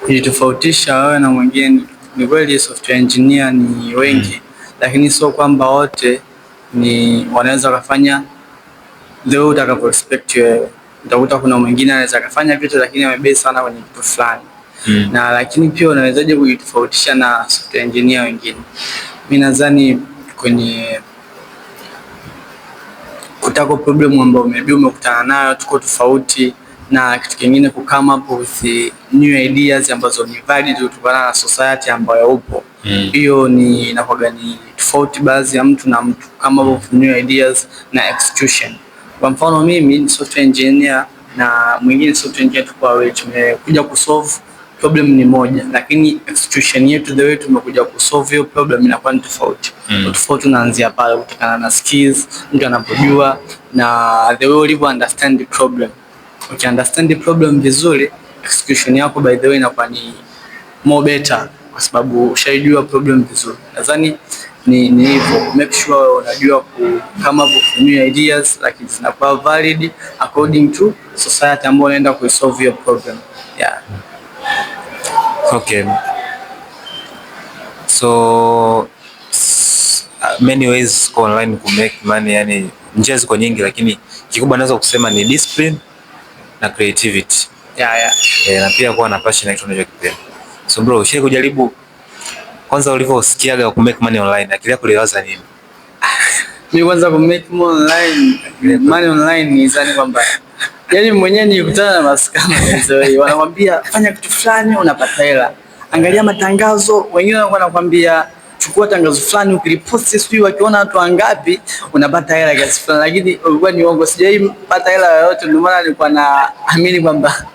kujitofautisha wewe na mwingine, ni kweli software engineer ni wengi, lakini sio kwamba wote ni wanaweza kufanya the way utakavyo expect wewe. Utakuta kuna mwingine anaweza kufanya vitu lakini amebase sana kwenye kitu fulani. Na lakini pia unawezaje kujitofautisha na software engineer wengine? Mimi nadhani kwenye kutako problem ambayo maybe umekutana nayo tuko tofauti, na kitu kingine ku come up with new ideas ambazo ni valid kutokana na society ambayo upo. Hiyo ni inakuwa ni tofauti baadhi ya mtu na mtu, come up with new ideas na execution. Kwa mfano mimi ni software engineer na mwingine software engineer, tuko wawili tumekuja kusolve problem ni moja, lakini execution yetu, the way tumekuja kusolve hiyo problem inakuwa ni tofauti. Tofauti unaanzia pale kutokana na skills mtu anapojua na the way ulivyo understand the problem. Uki understand the problem vizuri, execution yako by the way inakuwa ni more better, kwa sababu ushaijua problem vizuri. Nadhani ni hivyo, make sure unajua ku come up with new ideas lakini zinakuwa valid according to society ambayo unaenda kuisolve hiyo problem. Yeah. Okay. So many ways kwa online ku make money, yani njia ziko nyingi, lakini kikubwa naweza kusema ni discipline na creativity. Yeah. Na pia kuwa na passion na kitu unachokipenda. So bro, ushawahi kujaribu kwanza, ulivyosikiaga ku make money online, akili yako iliwaza nini? Mimi kwanza ku make money online ni zani kwamba yani mwenyewe nilikutana na mascammer wanakwambia fanya kitu fulani unapata hela. Angalia matangazo, wengine wanakwambia chukua tangazo fulani ukiliposti, sijui wakiona watu wangapi unapata hela kiasi fulani, lakini ulikuwa ni uongo. Sijaipata hela yoyote, ndio maana nilikuwa naamini kwamba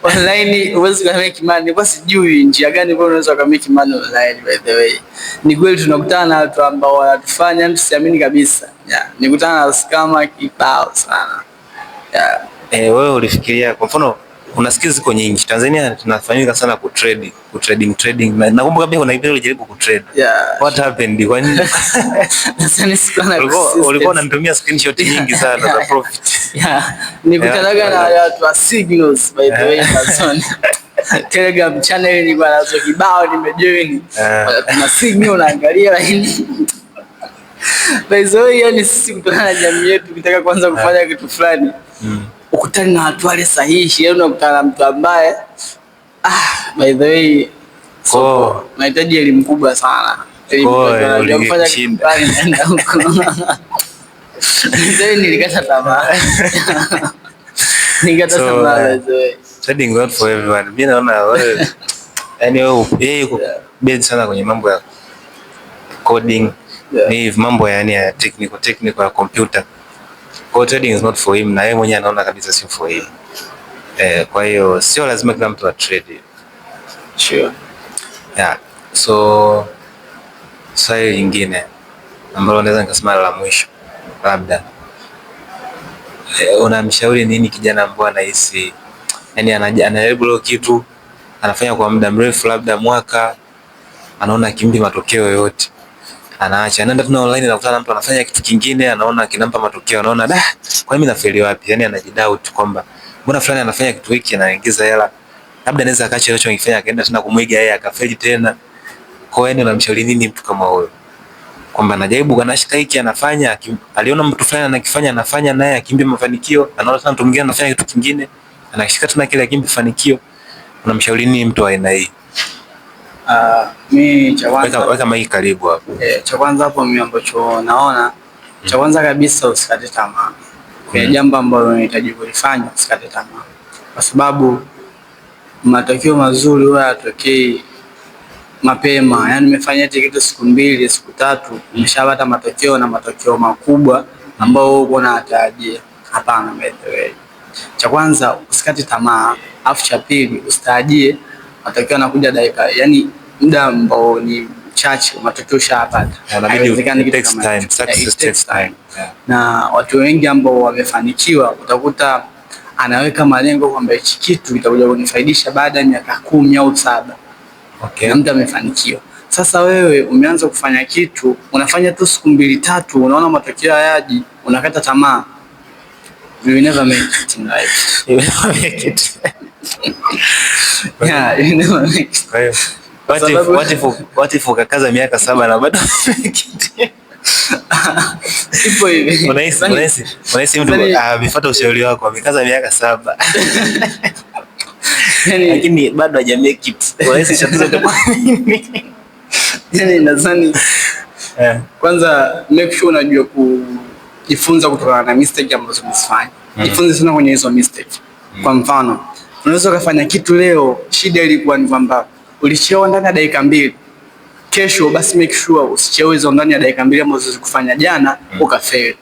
online huwezi ku make money. Nilikuwa sijui njia gani kwa unaweza ku make money online. By the way, ni kweli tunakutana na watu ambao wanatufanya tusiamini kabisa. Yeah, nikutana na scammer kibao sana. Yeah. Wewe ulifikiria kwa mfano kuna skills ziko nyingi. Tanzania tunafanyika sana ku trade, ku trading trading. Nakumbuka pia kuna kipindi ulijaribu ku trade. Yeah. What happened? Kwa nini? Sasa sikuwa na Ulikuwa unanitumia screenshot nyingi sana za profit. Yeah. Nikutanaga na watu wa signals by the way Amazon. Telegram channel nilikuwa nazo kibao nimejoin. Kuna signal unaangalia, lakini by the way, yani sisi kutokana na jamii yetu, ukitaka kwanza kufanya kitu fulani ukutane na watu wale sahihi, yani unakutana na mtu ambaye by the way, so nahitaji elimu kubwa sana. Elimu kufanya kitu fulani naenda huko. Sasa nilikata tamaa. Nikata tamaa by the way. Trading not for everyone. Mimi naona wewe, yani wewe, yeye yuko busy sana kwenye mambo ya coding. Ni mambo yani ya technical ya computer. Kwa trading is not for him, na yeye mwenyewe anaona kabisa sio for him. Kwa hiyo sio lazima kila mtu a-trade. Sure. Yeah. So swali lingine ambalo naweza nikasema la mwisho labda, unamshauri nini kijana ambaye anahisi yani anajaribu leo kitu anafanya kwa muda mrefu, labda mwaka, anaona akimpi matokeo yoyote, anaacha, anaenda tena online, anakutana na mtu anafanya kitu kingine, anaona kinampa matokeo, anaona da, kwa nini nafeli wapi? Yani anajidoubt kwamba mbona fulani anafanya kitu hiki anaingiza hela, labda anaweza akaacha alichokifanya akaenda tena kumwiga yeye akafeli tena. Kwa hiyo unamshauri nini mtu kama huyo? Kwamba anajaribu, anashika hiki anafanya, aliona mtu fulani anakifanya anafanya naye akimbia mafanikio, anaona tena mtu mwingine anafanya kitu kingine, anashika tena kile akimbia mafanikio. Unamshauri nini mtu aina hii? Mi cha kwanza, weka mic karibu hapo. Cha kwanza hapo mimi ambacho naona, cha kwanza kabisa usikate tamaa. Kwa jambo ambalo unahitaji kulifanya usikate tamaa. Kwa sababu matokeo mazuri huwa hayatokei mapema. Yaani nimefanya hiki kitu siku 2, siku 3, nimeshapata matokeo na matokeo makubwa ambao uko unatarajia. Hapana, by the way. Cha kwanza usikate tamaa, afu cha pili usitarajie matokeo yanakuja dakika, yani muda ambao ni mchache matokeo ushayapata. Haiwezekani kitu kama hicho. Success It takes takes time. time. Na watu wengi ambao wamefanikiwa utakuta anaweka malengo kwamba hichi kitu kitakuja kunifaidisha baada ya miaka 10 au 7. Na mtu amefanikiwa. Sasa wewe umeanza kufanya kitu, unafanya tu siku 2 3, unaona matokeo hayaji, unakata tamaa. You will never make it in life. You will never make it. Yeah, you never make it. Kwa hiyo, what if ukakaza miaka 7 na bado make it? Ipo hivi. Unahisi mtu amefuata ushauri wako, amekaza miaka 7. Lakini bado haja make it. Unahisi tatizo itakuwa nini? Nadhani kwanza make sure unajua kujifunza kutokana na mistake ambazo umezifanya. Jifunze sana kwenye hizo mistake. Kwa mfano, unaweza ukafanya kitu leo, shida ilikuwa ni kwamba ulichelewa ndani ya dakika 2. Kesho basi make sure usichelewe hizo ndani ya dakika 2 ambazo ulikufanya jana, ukafeli.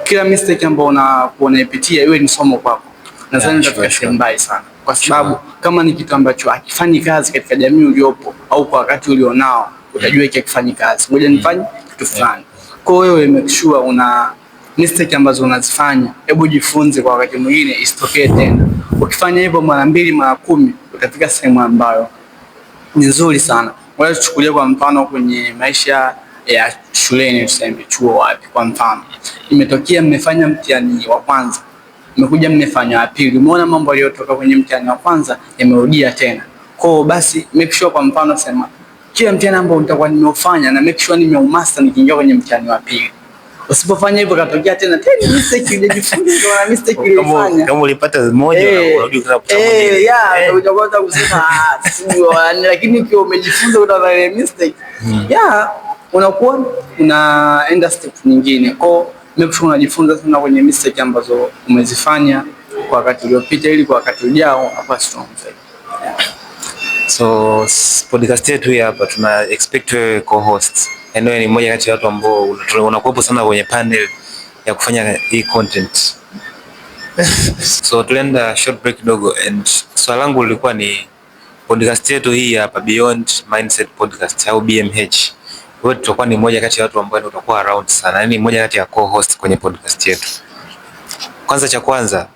Kila mistake ambayo unaipitia iwe ni somo kwako. Nadhani utafika sehemu mbaya sana. Kwa sababu kama ni kitu ambacho hakifanyi kazi katika jamii uliopo au kwa wakati ulionao, utajua hiki hakifanyi kazi. Ngoja nifanye kitu fulani. Kwa hiyo wewe make sure una mistake ambazo unazifanya, hebu jifunze kwa wakati mwingine isitokee tena. Ukifanya hivyo mara 2 mara 10 utafika sehemu ambayo ni nzuri sana. Ngoja tuchukulie kwa mfano kwenye maisha ya shuleni, tuseme chuo wapi kwa mfano. Imetokea mmefanya mtihani wa kwanza, mmekuja mmefanya wa pili, umeona mambo yaliyotoka kwenye mtihani wa kwanza yamerudia tena. Kwa hiyo basi make sure kwa mfano sema kila mtihani ambao nitakuwa nimeufanya na make sure nimeumaster nikiingia kwenye mtihani wa pili. Usipofanya hivyo katokea tena tena mistake ulijifunza na mistake ulifanya. Kama ulipata moja, unarudi tena kupata moja. Utakuwa kusema, sijui, lakini ukiwa umejifunza kutoka ile mistake, unakuwa unaenda step nyingine. Kwa hiyo make sure unajifunza sana kwenye mistake ambazo umezifanya kwa wakati uliopita ili kwa wakati ujao unakuwa strong zaidi. So podcast yetu hii hapa tuna expect wewe co-host. Yaani wewe ni mmoja kati ya watu ambao unakuwepo sana kwenye panel ya kufanya hii content. So tulienda short break kidogo and swali langu lilikuwa ni podcast yetu hii hapa Beyond Mindset Podcast au BMH. Wewe tutakuwa ni mmoja kati ya watu ambao utakuwa around sana. Yaani mmoja kati ya co-host kwenye podcast yetu. Kwanza cha kwanza,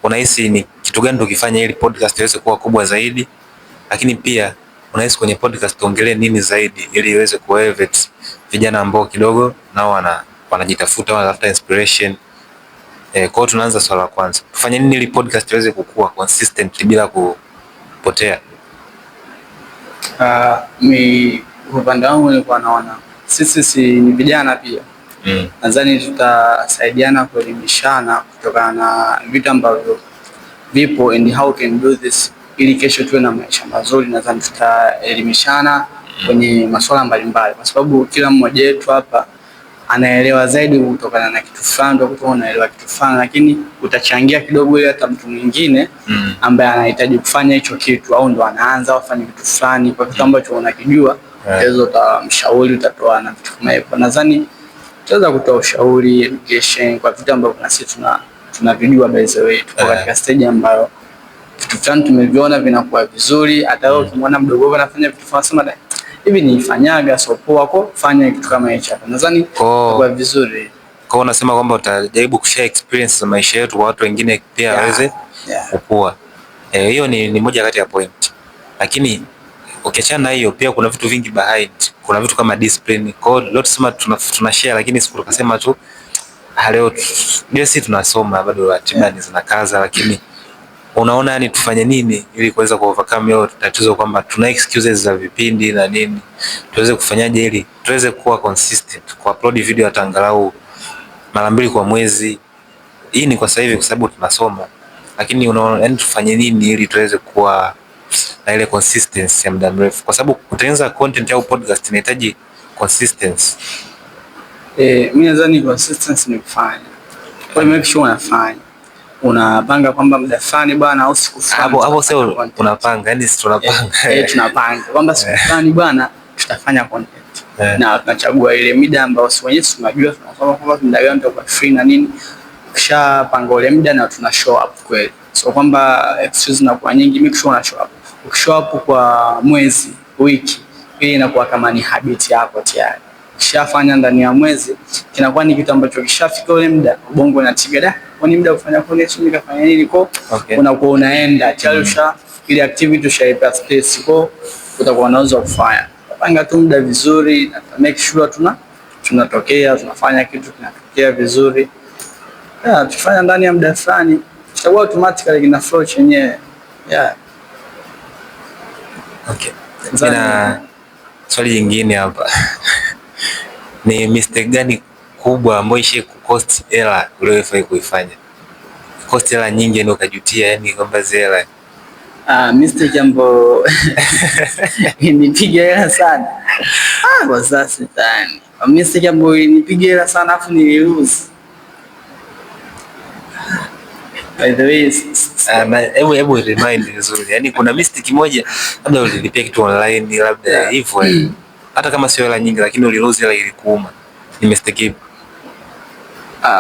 unahisi ni kitu gani tukifanya ili podcast iweze kuwa kubwa zaidi? Lakini pia unahisi kwenye podcast tuongelee nini zaidi ili iweze kuelevate vijana ambao kidogo nao wanajitafuta, wanatafuta inspiration. Kwa hiyo tunaanza swala la kwanza. Tufanye nini ili podcast iweze kukua consistently bila kupotea? Mi upande wangu nilikuwa naona sisi si ni vijana pia, nadhani tutasaidiana kuelimishana kutokana na vitu ambavyo vipo and how can do this ili kesho tuwe na maisha mazuri. Nadhani tutaelimishana kwenye masuala mbalimbali, kwa sababu kila mmoja wetu hapa anaelewa zaidi kutokana na kitu fulani, utakuta unaelewa kitu fulani, lakini utachangia kidogo ili hata mtu mwingine ambaye anahitaji kufanya hicho kitu au ndo anaanza au afanye kitu fulani kwa kitu ambacho unakijua, utaweza utamshauri, utatoa na vitu kama hivyo. Nadhani tutaweza kutoa ushauri, education kwa vitu ambavyo na sisi tunavijua. By the way, tuko katika stage ambayo vitu fulani tumeviona vinakuwa vizuri, hata wewe ukimwona mdogo wako anafanya vitu fulani sema hivi nifanyaga, so poa, kwa fanya kitu kama hicho hapa, nadhani kwa vizuri. Kwa unasema kwamba utajaribu kushare experience za maisha yetu kwa watu wengine pia waweze kukua. Hiyo ni moja kati ya point, lakini ukiachana na hiyo pia kuna vitu vingi behind. Kuna vitu kama discipline. Kwa hiyo leo tusema tuna share, lakini siku tukasema tu leo sisi tunasoma bado ratiba ni zinakaza, lakini unaona yani tufanye nini ili kuweza ku overcome hiyo tatizo kwamba tuna excuses za vipindi na nini, tuweze kufanyaje ili tuweze kuwa consistent ku upload video hata angalau mara mbili kwa mwezi. Hii ni kwa sasa hivi kwa sababu tunasoma, lakini unaona yani tufanye nini ili tuweze kuwa na ile consistency ya muda mrefu, kwa sababu kutengeneza content au podcast inahitaji consistency. Mimi nadhani consistency ni kufanya. Kwa hiyo make sure unafanya, unapanga kwamba muda fulani bwana au siku fulani. Hapo hapo sio unapanga, yani si tunapanga. Tunapanga kwamba siku fulani bwana tutafanya content. Na tunachagua ile muda ambao si wenyewe tunajua tunasoma kwamba muda gani tutakuwa free na nini. Ukishapanga ule muda na tuna show up kweli. So kwamba excuse zinakuwa nyingi, make sure una show up. Ukishow up kwa mwezi, wiki, ile inakuwa kama ni habit yako tayari. Ukishafanya ndani ya mwezi, kinakuwa ni kitu ambacho kishafika ule muda, ubongo unatiga da, kwa ni muda kufanya connection nikafanya nini kwa unakuwa unaenda tayari usha ile activity ushaipa space kwa utakuwa unaweza kufanya. Panga tu muda vizuri na make sure tunatokea tunafanya kitu kinatokea vizuri. Yeah, tukifanya ndani ya muda fulani kitakuwa automatically kina flow chenyewe. Yeah. Okay. Nina swali jingine hapa. Ni mistake gani kubwa ambayo ishe kucost hela uliyowahi kuifanya? Cost hela nyingi yani ukajutia yani kwamba zile hela. Mistake ambayo inipiga hela sana. Kwa sasa sidhani. Mistake ambayo inipiga hela sana afu nililose. By the way, Hebu remind vizuri. Yaani kuna mistake moja labda ulilipia kitu online labda hivyo. Hata kama sio hela nyingi lakini ulilose hela ilikuuma. Ni mistake ipi?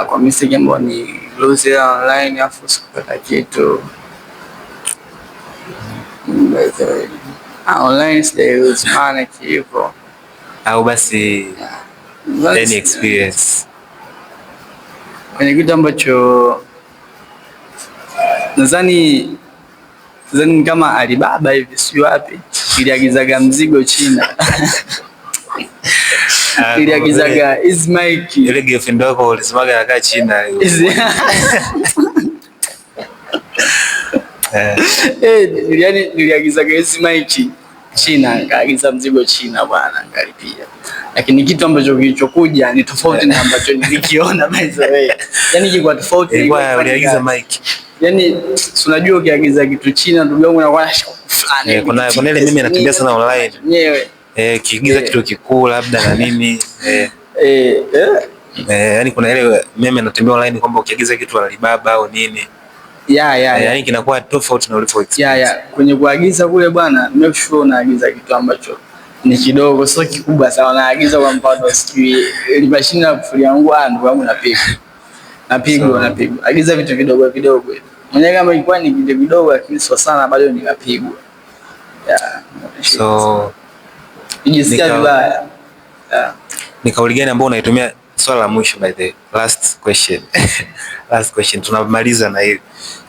Kwa mistake ambayo ni lose hela online afu sikupata kitu. By the way. Online sija lose maana kiivo. Au basi any experience. Kwenye kitu ambacho nadhani kama Alibaba hivi sijui wapi iliagizaga mzigo China. Iliagizaga hizi mic. Ile girlfriend wako ulisemaga anakaa China. Yani niliagizaga hizi mic China, nikaagiza mzigo China bwana, nikalipia. Lakini kitu ambacho kilichokuja ni tofauti na ambacho nilikiona by the way. Yaani kilikuwa tofauti. Ilikuwa uliagiza mic. Yaani si unajua ukiagiza kitu China ndugu yangu unakuwa na shauku fulani. Kuna ile mimi natembea sana online. Yenyewe. Kiagiza kitu kikuu labda na nini. Yaani kuna ile mimi natembea online kwamba ukiagiza kitu Alibaba au nini. Yaani kinakuwa tofauti na ulivyo expect. Kwenye kuagiza kule bwana, make sure unaagiza kitu ambacho ni kidogo, sio kikubwa sana. Unaagiza kwa mfano sijui ile mashine ya kufulia nguo, ndugu yangu napigwa. Napigwa, napigwa. Agiza vitu vidogo vidogo hivi. Mwenyewe kama ilikuwa ni vitu vidogo lakini sio sana bado nikapigwa. So nijisikia vibaya. Ni kauli gani ambayo unaitumia? Swala la mwisho by the last question. Last question tunamaliza na hili.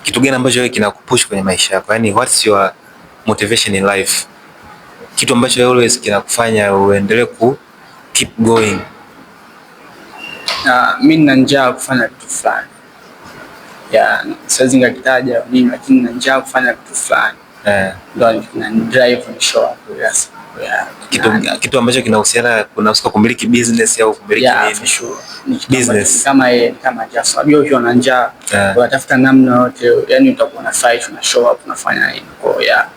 Kitu gani ambacho wewe kinakupush kwenye maisha yako? Yaani what's your motivation in life? Kitu ambacho always kinakufanya uendelee ku keep going. Mimi nina njaa kufanya kitu fulani. Siwezi nikakitaja nini lakini nina njaa kufanya kitu fulani. Ndio drive ni show up. Yes. Yeah. Kitu ambacho kinahusiana kunahusika kumiliki business au kumiliki nini? For sure. Ni business. Kama njaa. Unajua ukiwa na njaa unatafuta namna yote, yani utakuwa na fight, una show up, unafanya nini. Kwa yeah.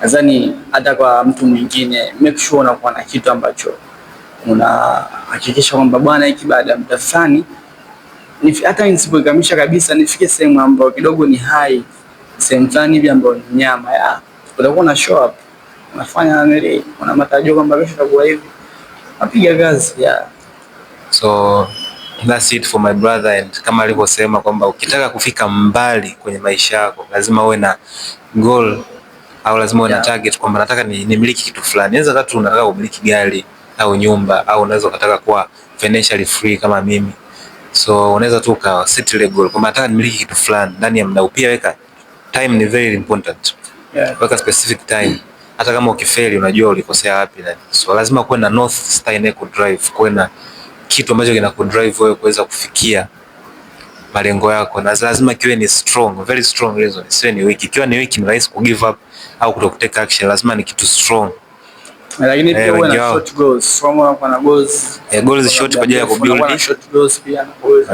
Nadhani hata kwa mtu mwingine make sure unakuwa na kitu ambacho unahakikisha kwamba bwana, hiki baada ya muda fulani hata nisipokamilisha kabisa nifike sehemu ambayo kidogo ni high, sehemu fulani hivi ambayo ni nyama ya utakuwa na show up, unafanya nini, una matarajio kwamba kesho itakuwa hivi, napiga kazi yeah. So that's it for my brother, and kama alivyosema kwamba ukitaka kufika mbali kwenye maisha yako lazima uwe na goal au lazima uwe na target kwamba nataka nimiliki kitu fulani. Inaweza kama tu unataka kumiliki gari au nyumba au unaweza ukataka kuwa financially free kama mimi. So unaweza tu uka set ile goal kwamba nataka nimiliki kitu fulani ndani ya muda. Pia weka time, ni very important. Weka specific time. Hata kama ukifeli unajua ulikosea wapi na. So lazima kuwe na north star inayo drive, kuwe na kitu ambacho kinakudrive wewe kuweza kufikia malengo yako, na lazima kiwe ni strong, very strong reason, isiwe ni weak. Ikiwa ni weak ni rahisi ku give up au kuto take action. Lazima ni kitu strong. Lakini pia uwe na short goals. Kama unakuwa na goals, goals short kwa ajili ya kubuild short goals pia na goals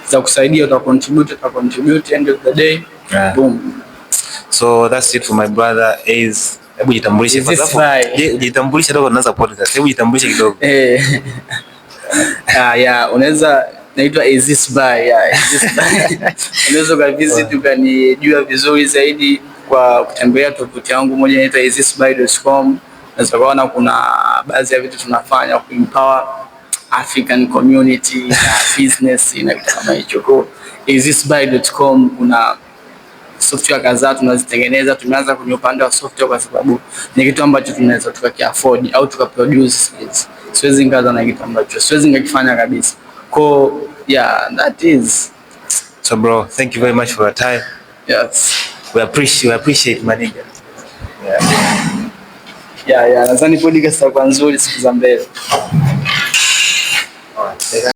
za kusaidia, uta contribute end of the day. Boom. So that's it for my brother Ace. Hebu jitambulishe kwanza. Jitambulishe toka tunaanza podcast. Hebu jitambulishe kidogo. Yeah, unaweza naitwa Aziz Bai. Yeah, Aziz Bai. Unaweza ukavisit ukanijua vizuri zaidi kwa kutembelea tovuti yangu moja inaitwa azizbai.com. Unaweza kuona kuna baadhi ya vitu tunafanya ku empower African community na business na kitu kama hicho. Kwa azizbai.com kuna software kadhaa tunazitengeneza. Tumeanza kwenye upande wa software kwa sababu ni kitu ambacho tunaweza tukaki afford au tukaproduce. Siwezi nikaanza na kitu ambacho siwezi nikakifanya kabisa. Kwa yeah, that is. So bro, thank you very much for your time. Yes. We appreciate my nigga. Yeah. Yeah, nadhani podcast itakuwa nzuri siku za mbele.